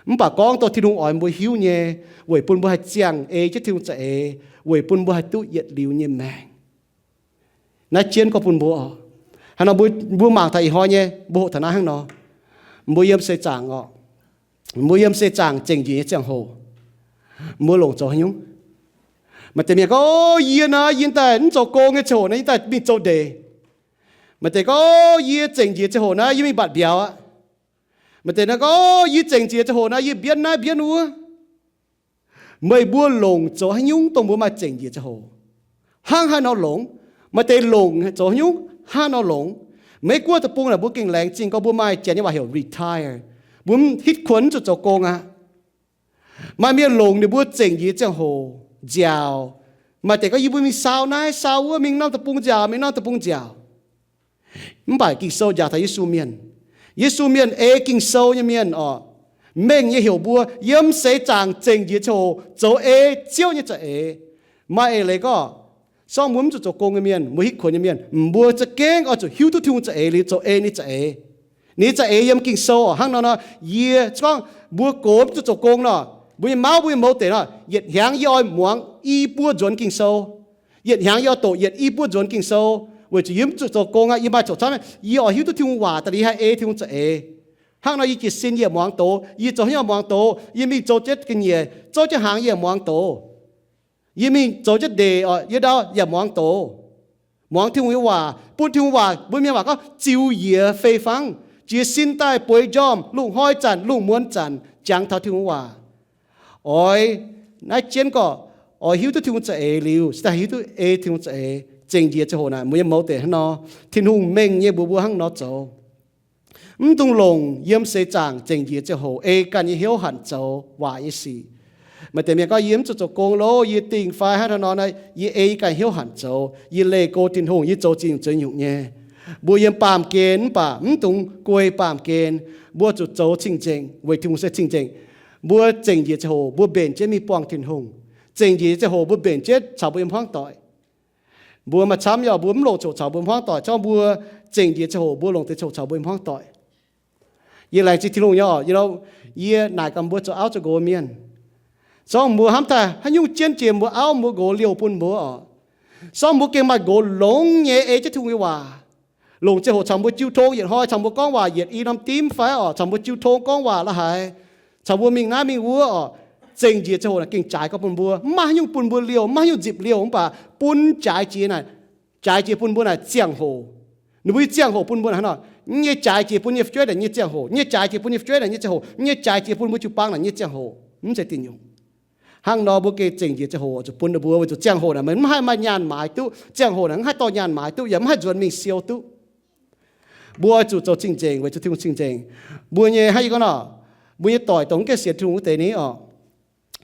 mv baac gorngv dongh Tin-Hungh oix mbuo hiuv nyei, weic bun mbuo haih ziangh ei jienv Tin-Hungh za'eix, weic bun mbuo haih duqv yietc liuz nyei maengc. Naaiv jienv gorx bun mbuo oc. Hnangv nor mbuo, mbuo mangc taux ih hnoi nyei, mbuo hoqc taux naaiv hnangv nor, mbuo yiem seix zaangc oc, mbuo yiem seix zaangc zengc njiec nyei ziangh hoc, mbuo longc zoux haaix nyungc? Maaih deix mienh gorngv, O, yie naaiv yie daaih mv zoux gong nyei ziangh hoc naaiv yie daaih mingh zoux ndeic. Maaih deix gorngv, O, yie zengc njiec ziangh hoc naaiv yie mingh mbatc mbiauz aqv. Maaih deix naaiv gorngv, O, yie zengc njiec ziangh hoc naaiv yie mbienv naaiv mbienv wuov. Meih mbuo longc zoux haaix nyungc dongh mbuo maaih zengc njiec ziangh hoc? Hnangv haaix nor longc? Maaih deix longc zoux haaix nyungc? Hnangv haaix nor longc? Meiv Guoqv deic-bung naaic mbuo gengh laengz zingh gorx mbuo maaih janx nyei waac heuc retire. Mbuo hitv kuonx mv zuqc zoux gong aqv. Maaih mienh longc ninh mbuo zengc njiec ziangh hoc nziaauc. Maaih deix gorngv, Yie mbuo mingh saau naaiv saau wuov, mingh norm deic-bung nziaauc, mingh norm deic-bung nziaauc. Mv baac Ging-Sou njaaux taux Yesu Mienh. Yesu Mienh ei Ging-Sou nyei mienh oc, mengh nyei heuc mbuo yiem seix zaangc zengc njiec ziangh hoc zoux ei Ziouv nyei za'eix. Maaih eix leiz gorngv, sorng mbuo mv zuqc zoux gong nyei mienh, mbuo hitv kuonx nyei mienh, mbuo za'gengh oix zuqc hiuv duqv Tin-Hungh za'eix liuz zoux ei ninh za'eix. Ninh za'eix yiem Ging-Sou oc. Hnangv nor nor, yie gorngv mbuo gox mv zuqc zoux gong nor, mbuo nyei mauv mbuo nyei mouz deic nor, yietc hnyangx yie oix muangx i buo nzuonx Ging-Sou. Yietc hnyangx yie oix doqc yietc i buo nzuonx Ging-Sou, weic zuqc yie mv zuqc zoux gong aqv. Yie maaih coqc camv, yie oix hiuv duqv Tin-Hungh waac daaih liuz haih ei Tin-Hungh za'eix. Hnangv nor yie jiez sin yie yaac muangx doz, yie zoux haaix nyungc muangx doz, yie mingh zoux jienv ga'nyiec, zouv jienv hnaangx yie yaac muangx doz. Yie mingh zoux jienv ndeic oc, yie ndau yaac muangx doz. Muangx Tin-Hungh nyei waac, bun Tin-Hungh waac, mbuo mienh waac gorngv ziux yie fei fangv, jiez sin daaih bueix njormh, lungh hnoi zanc, lungh muonz zanc, jangx taux Tin-Hungh waac. Oix naaiv jienv gorx, oix hiuv duqv Tin-Hungh za'eix liuz, se daaih hiuv duqv ei Tin-Hungh za'eix. Zengc njiec ziangh hoc naaic, mbuo nyei mouz deic hnangv nor, Tin-Hungh mengh nyei mbuox mbuo hnangv nor zoux. Mv dungx longc yiem seix zaangc zengc njiec ziangh hoc ei ganh nyei hnyouv hanc zoux waaic nyei sic. Maaih deix mienh gorngv, Yie mv zuqc zoux gong loh, yie dingh fai hnangv haaix nor naaic, yie ei yie ganh hnyouv hanc zoux, yie leih go Tin-Hungh, yie zoux zingh zueiz nyungc nyei. Mbuo yiem baamh gen mv baac mv dungx guei baamh gen. Mbuo zuqc zoux cing-nzengc weic Tin-Hungh se cing-nzengc. Mbuo zengc njiec ziangh hoc mbuo mbenc jienv mingh buangh Tin-Hungh. Zengc njiec ziangh hoc mbuo mbenc jienv caux mbuo nyei hmuangv doic. Mbuo maaih camv yaac mbuo mv longc coqc caux mbuo hmuangv doic, zorngv mbuo zengc njiec ziangh hoc mbuo longc deix coqc caux mbuo hmuangv doic. Yie laengz zingh Tin-Hungh nyei oc. Yie naaic gaax mbuo zoux auv zoux nqox mienh, zorngv mbuo hnamv taaih haaix nyungc jienv jiex mbuo auv mbuo nqox liouh bun mbuo oc. Zorngv mbuo gengh maaih nqox longx nyei ei jienv Tin-Hungh nyei waac, longc ziangh hoc caux mbuo jiu tong, yietc hnoi caux mbuo gorngv waac, yietc i norm dimv fai oc, caux mbuo jiu tong gorngv waac la'haaix, caux mbuo mingh naaiv mingh wuov oc. Zengc njiec ziangh hoc naaic gengh jaaix gorx bun mbuo. Mv maaih haaix nyungc bun mbuo liouh, mv maaih haaix nyungc nzipc liouh, mv baac bun jaaix jiex naaic, jaaix jiex bun mbuo naaic ziangh hoc. Ninh mbuo nyei ziangh hoc bun mbuo naaic hnangv nor, nyei jaaix jiex bun nyei fu'jueiv naaic nyei ziangh hoc, nyei jaaix jiex bun nyei fu'jueiv naaic nyei ziangh hoc, nyei jaaix jiex bun mbuo jiu-baang naaic nyei ziangh hoc. Mv zeiz dingc nyungc. Hnangv nor mbuo gengh zengc njiec ziangh hoc zuqc bun ninh mbuo, weic zuqc ziangh hoc naaic meih mv haih maaih nyaanh maaiz duqv. Ziangh hoc naaic mv haih dorh nyaanh maaiz duqv, yaac mv haih nzuonx mingh siou duqv. Mbuo oix zuqc zoux cing-nzengc weic zuqc Tin-Hungh cing-nzengc. Mbuo nyei hnangv yie gorngv nor, mbuo nyei doic dongh mv gaengh sienx Tin-Hungh wuov deix ni oc,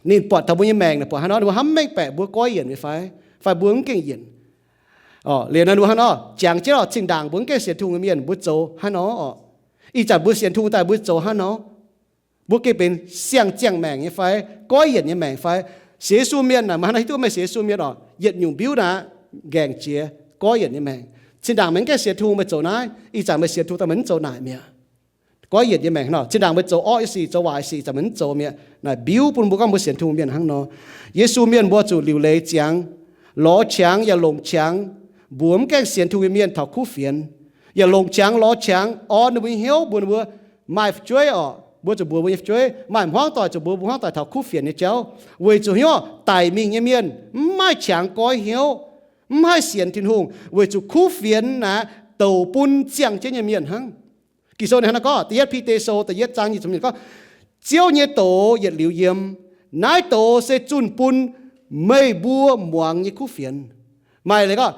ninh buatc taux mbuo nyei maengc naaic buatc hnangv nor, ninh mbuo hnamv mengh baeqc mbuo goiv yienc nyei fai, fai mbuo mv gaengh yienc. Liuz naaic ninh mbuo hnangv nor jangx jienv oc, zinh ndaangc mbuo mv gaengh sienx Tin-Hungh nyei mienh mbuo zoux hnangv nor oc. Ih zanc mbuo sienx Tin-Hungh daaih mbuo zoux hnangv nor, mbuo gengh benx siang-ziangh maengc nyei fai, goiv yienc nyei maengc fai? Sienx Yesu mienh naaic, meih hnangv nor hiuv duqv meih sienx Yesu mienh oc, yietc nyungc mbiuv naaic ngaengc jiex goiv yienc nyei maengc. Zinh ndaangc meih mv gaengh sienx Tin-Hungh meih zoux naaiv, ih zanc meih sienx Tin-Hungh daaih meih mv zoux naaic mi'aqv. Goiv yienc nyei maengc nor, zinh ndaangc meih zoux orqv nyei sic, zoux waaic sic, za'gengh maiv zoux mi'aqv. Naaic mbiuv bun mbuo gorngv mbuo sienx Tin-Hungh mienh hnangv nor. Yesu mienh mbuo zuqc liuc leiz ziangx, lorz qangx yaac longc qangx, mbuox mv gaengh sienx Tin-Hungh nyei mienh taux kuv fienx, yaac longc qangx lorz qangx orn ninh mbuo nyei hnyouv, mbuox ninh mbuo maaih fu'jueiv orqc, mbuo zuqc mbuox mbuo nyei fu'jueiv, maaih hmuangv doic zuqc mbuox mbuo hmuangv doic taux kuv fienx nyei jauv, weic zuqc hnyouv daic mingh nyei mienh mv maaih qangx goiv hnyouv, mv haih sienx Tin-Hungh, weic zuqc kuv fienx naaic douc bun ziangh jienv nyei mienh hnangv. Ging-Sou ninh hnangv naaiv gorngv, da'yietv Bide Sou da'yietv zaang nyic ziepc hmz gorngv, Ziouv nyei doz yietc liuz yiem. Naaiv doz se zunh bun meih mbuo muangx nyei kuv fienx. Maaih leiz gorngv,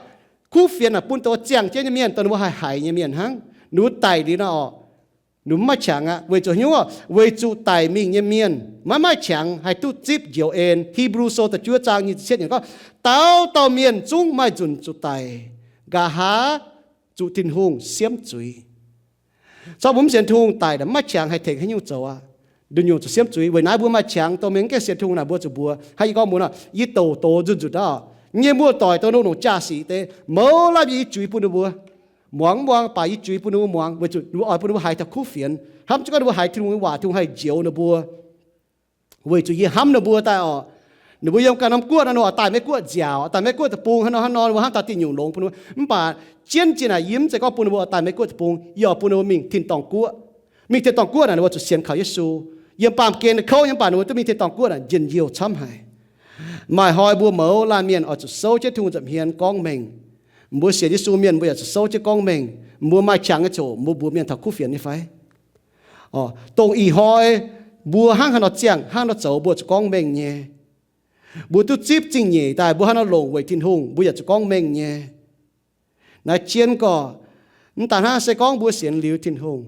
kuv fienx naaic bun doz ziangh jienv nyei mienh, dongh ninh mbuo haih haiz nyei mienh hnangv. Ninh mbuo daic liuz nor orqc, ninh mbuo mv maaih qangx aqv. Weic zuqc hnyouv, weic zuqc daic mingh nyei mienh maiv maaih qangx haih duqv zipv njoux en. Hipv^lu Sou da'juov zaang nyic ziepc cietv yiemc gorngv, Dauh dauh mienh zungv maaih nzunc zuqc daic, nqa'haav zuqc Tin-Hungh siemv zuiz. Corc mbuo mv sienx Tin-Hungh daic naaic mv maaih qangx haih tengx haaix nyungc zoux aqv. Nduqc nyungc zuqc siemv zuiz. Weic naaiv mbuo maaih qangx dongh mienh mv gaengh sienx Tin-Hungh naaic mbuo zuqc mbuox, hnangv yie gorngv mbuox nor, yie douc doz nzunc nzunc aqv. Nyei muoz-doic dongh ninh longc jaa-sic deix, mouz laanh yie juix bun ninh mbuo. Muangx mv muangx baac yie juix bun ninh mbuo muangx, weic zuqc ninh mbuo oix bun ninh mbuo haiz taux kuv fienx, hnamv jienv gorngv ninh mbuo haiz Tin-Hungh nyei waac, Tin-Hungh haih njoux ninh mbuo. Weic zuqc yie hnamv ninh mbuo daaih orqc, ninh mbuo yiem ganh norm guoqv nor, ninh mbuo oix daaih Meiv Guoqv nziaauc, daaih Meiv Guoqv deic-bung hnangv nor, hnangv nor, ninh mbuo hnamv taux diuh nyungc longx bun ninh mbuo. Mv baac jienv jiex naaic yie mv zeiz gorngv bun ninh mbuo oix daaih Meiv Guoqv deic-bung, yie oix bun ninh mbuo mingh tin-dorngh guoqv. Mingh tin-dorngh guoqv naaic ninh mbuo zuqc sienx kaux Yesu. Yiem baamh gen kouv nyei, mv baac ninh mbuo duqv mingh tin-dorngh guoqv naaic njien-youh camv haic. Maaih hnoi mbuo mouz laanh mienh oix zuqc souv jienv Tin-Hungh nza'hmien gorngv mengh. Mbuo sienx Yesu mienh mbuo yaac zuqc souv jienv gorngv mengh. Mbuo maaih qangx nyei ziangh hoc mbuo mbuox mienh taux kuv fienx nyei fai? Dongh ih hnoi mbuo hnangv haaix nor ziangh, hnangv nor zoux, mbuo zuqc gorngv mengh nyei. Mbuo duqv zipv zingh nyeic daaih, mbuo hnangv nor longc weic Tin-Hungh, mbuo yaac zuqc gorngv mengh nyei. Naaiv jienv gorx, mv daaih hnangv se gorngv mbuo sienx liuz Tin-Hungh,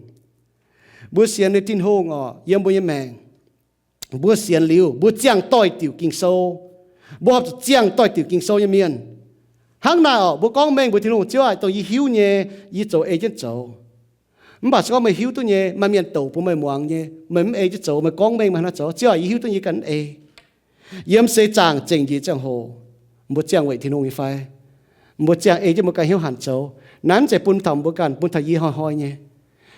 mbuo sienx liuz Tin-Hungh orqc, yiem mbuo nyei maengc, mbuo sienx liuz, mbuo ziangh doix-diuc Ging-Sou. Mbuo horpc zuqc ziangh doix-diuc Ging-Sou nyei mienh. Hnangv naaic orqc, mbuo gorngv mengh mbuox Tin-Hungh, Ziouv aac, dongh yie hiuv nyei, yie zoux ei jienv zoux. Mv baac se gorngv meih hiuv duqv nyei, maaih mienh douc bun meih muangx nyei, meih mv ei jienv zoux, meih gorngv mengh meih hnangv nor zoux, Ziouv aac, yie hiuv duqv nyei, yie ganh mv ei. Yiem seix zaangc zengc njiec ziangh hoc, mbuo ziangh weic Tin-Hungh nyei fai? Mbuo ziangh ei jienv mbuo ganh hnyouv hanc zoux. Naaiv mv zeiz bun taux mbuo ganh, bun taux yie hnoi-hnoi nyei.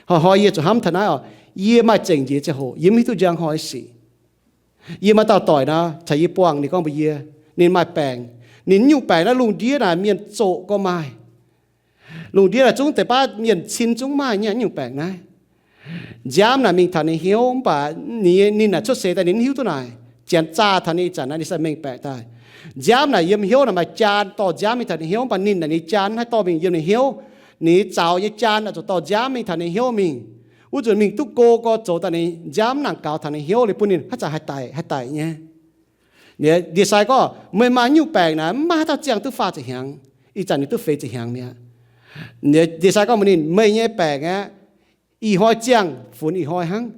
Hnoi-hnoi yie zuqc hnamv taux naaiv orqc, yie maaih zengc njiec ziangh hoc yie mv hiuv duqv njang hnoi sic. Yie maaih dauh doic nor, caux yie buangh, ninh gorngv mbuox yie, ninh maaih baengc. Ninh nyungc baengc naaiv lungh ndiev naaic mienh zoqc gorngv maaih. Lungh ndiev naaic zungv deix baav mienh cin zungv maaih nyei nyungc baengc naaiv. Nziaamv naaic mingh taux ninh hnyouv, mv baac ninh, ninh naaic cuotv seix daaih ninh mv hiuv duqv naaic. Janx zaah taux ninh ih zanc naaiv, ninh sai mengh baeqc daaih. Nziaamv naaic yiem hnyouv naaic maaih jaan dorh nziaamv mingh taux ninh hnyouv, mv baac ninh naaic nyei jaan mv haih dorh mingh yiem ninh hnyouv. Ninh nyei zaux nyei jaan naaic zuqc dorh nziaamv mingh taux ninh hnyouv mingh. Wuov nzunc mingh duqv go gorx zoux daaih ninh nziaamv mv nangc gaux taux ninh hnyouv liuz bun ninh haaix zanc haih daic, haih daic nyei. Ndie-sai gorngv, meih maaih nyungc baengc naaic mv maaih haaix dauh ziangh duqv faah ziepc hnyangx. Ih zanc ninh duqv feix ziepc hnyangx mi'aqv. Ndie-sai gorngv mbuox ninh, meih nyei baengc aeqv, ih hnoi ziangh funx ih hnoi hnangv.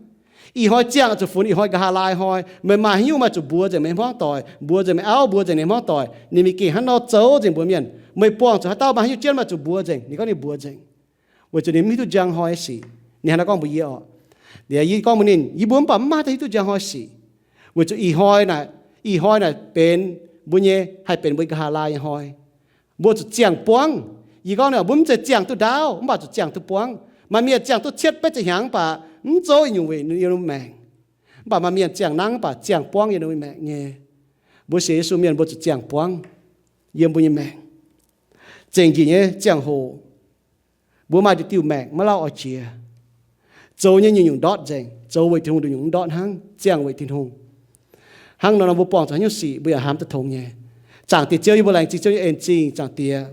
Ih hnoi ziangh zuqc funx ih hnoi nqa'haav laai hnoi. Meih maaih haaix nyungc maaih zuqc mbuox nzengc meih hmuangv doic, mbuox nzengc meih auv, mbuox nzengc ninh hmuangv doic. Ninh mingh gengh hnangv nor zoux nzengc mbuox mienh. Meih buangh zuqc haaix dauh maaih haaix nyungc jienv maaih zuqc mbuox nzengc. Ninh gorngv ninh mbuox nzengc. Weic zuqc ninh mv hiuv duqv njang hnoi sic. Ninh hnangv naaiv gorngv mbuox yie orqc. Yie gorngv mbuox ninh, yie mbuo mv baac mv maaih daaih hiuv duqv njang hnoi sic. Weic zuqc ih hnoi naaic, ih hnoi naaic benx mbuo nyei, haih benx mbuo nqa'haav laai nyei hnoi. Mbuo zuqc ziangh buangv. Yie gorngv ninh, mbuo mv zeiz ziangh duqv ndaauv, mv baac zuqc ziangh duqv buangv. Maaih mienh ziangh duqv cietv betv ziepc hnyangx mv baac mv zouv nyungc weic yiem maengc. Mv baac maaih mienh ziangh nangv mv baac ziangh buangv yiem ninh maengc nyei. Mbuo sienx Yesu mienh mbuo zuqc ziangh buangv yiem mbuo nyei maengc. Zengc njiec nyei ziangh hoc, mbuo maaih diuh diuh maengc maiv lauh oix jiex. Zoux nyei nyungc-nyungc ndortv nzengc, zoux weic Tin-Hungh nduqc nyungc ndortv hnangv, ziangh weic Tin-Hungh. Hnangv nor, mbuo buangh zuqc haaix nyungc sic mbuo yaac hnamv duqv tongx nyei. Zaangc Diex Ziouv, yie mbuo laengz zingh Ziouv nyei en zingh, Zaangc Diex.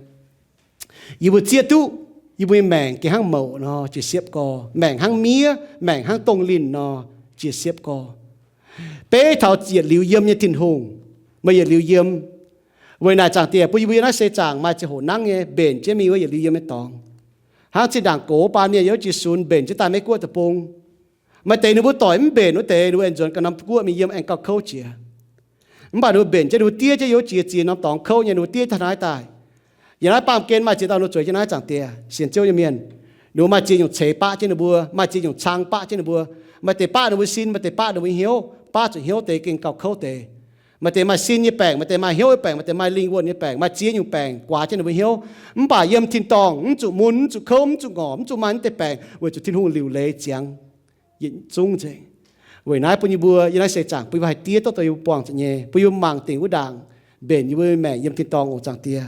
Yie mbuo zieqv duqv yie mbuo nyei maengc gengh hnangv mouc nor jiex siepv gorx, maengc hnangv miev, maengc hnangv dongh linh nor jiex siepv gorx. Beiv taux yietc liuz yiem nyei Tin-Hungh, meih yietc liuz yiem. Weic naaic Zaangc Diex bun yie mbuo yiem naaiv seix zaangc maaih ziangh hoc nangv nyei mbenc jienv mingh wuov yietc liuz yiem nyei dorngx. Hnangv zinh ndaangc gox baan mienh yiem Yesu mbenc jienv daaih Meiv Guoqv deic-bung. Maaih deix ninh mbuo doic mv mbenc wuov deix, ninh mbuo aengx nzuonx ganh norm guoqv mingh yiem aengx gauh kouv jiex. Mv baac ninh mbuo mbenc jienv ninh mbuo diev jienv yiem wuov jiex ziex norm dorngx kouv nyei, ninh mbuo diev taux naaiv daaih. Yiem naaiv baamh gen maaih ziex dauh ninh mbuo zueiz jienv naaiv Zaangc Diex, sienx Ziouv nyei mienh. Ninh mbuo maaih ziex nyungc ceix baqv jienv ninh mbuo, maaih ziex nyungc cang baqv jienv ninh mbuo. Maaih deix baqv ninh mbuo sin, maaih deix baqv ninh mbuo hnyouv, baqv zuqc hnyouv deix gengh gauh kouv deix. Maaih deix maaih sin nyei baengc, maaih deix maaih hnyouv nyei baengc, maaih deix maaih lingh wuonh nyei baengc, maaih ziex nyungc baengc guaax jienv ninh mbuo hnyouv. Mv baac yiem tin-dorngh mv zuqc mun, mv zuqc kouv, mv zuqc ngorc, mv zuqc maaih mv deix baengc, weic zuqc Tin-Hungh liuc leiz ziangx. yietc zungv nzengc. Weic naaiv bun yie mbuo, yie naaiv seix zaangc bun yie mbuo haih diev duqv dongh yie mbuo buangh zuqc nyei, bun yie mbuo mangc dingc wuov ndaangc mbenc yie mbuo maengc yiem tin-dorngh oc, Zaangc Diex.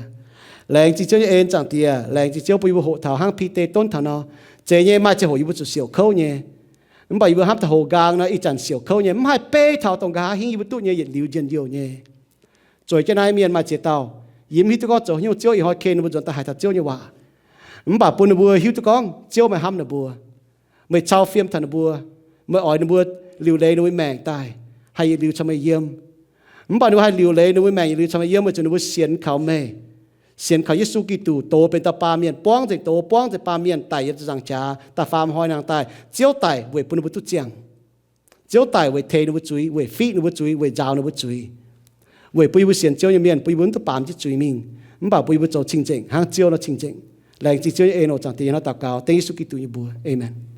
Laengz zingh Ziouv nyei en, Zaangc Diex. Laengz zingh Ziouv bun yie mbuo hoqc taux hnangv Bide donv taux nor, zeiz nyei, maaih ziangh hoc yie mbuo zuqc siouc kouv nyei. Mv baac yie mbuo hnamv taux hoqc nqaang nor, ih zanc siouc kouv nyei, mv haih beiv taux dongh nqa'haav hingv yie mbuo duqv nyei yietc liuz njien-youh nyei. Zueiz jienv naaiv mienh maaih ziex dauh, yie mv hiuv duqv gorngv zoux haaix nyungc Ziouv ih hnoi ken ninh mbuo nzuonx daaih haiz taux Ziouv nyei waac. Mv baac bun ninh mbuo hiuv duqv gorngv Ziouv meih hnamv ninh mbuo, meih cau fiem taux ninh mbuo, meih oix ninh mbuo liuc leiz ninh mbuo maengc daaih haih yietc liuz caux meih yiem. Mv baac ninh mbuo haih liuc leiz ninh mbuo maengc yietc liuz caux meih yiem weic zuqc ninh mbuo sienx kaux meih, sienx kaux Yesu Giduc doz benx dauh baamh mienh, buangv nzengc doz, buangv nzengc baamh mienh daic yiem ziepc nzaangc qaqv daaih faam hnoi nangh daaih. Ziouv daic weic bun ninh mbuo duqv ziangh. Ziouv daic weic teix ninh mbuo zuiz, weic fiqv ninh mbuo zuiz, weic nzaaux ninh mbuo zuiz, weic bun yie mbuo sienx Ziouv nyei mienh, bun yie mbuo mv duqv baamz jienv zuiz mingh, mv baac bun yie mbuo zoux cing-nzengc hnangv Ziouv nor cing-nzengc. Laengz zingh Ziouv nyei en oc, Zaangc Diex. Yie hnamv daux gaux dengv Yesu Giduc nyei mbuox. Aamen.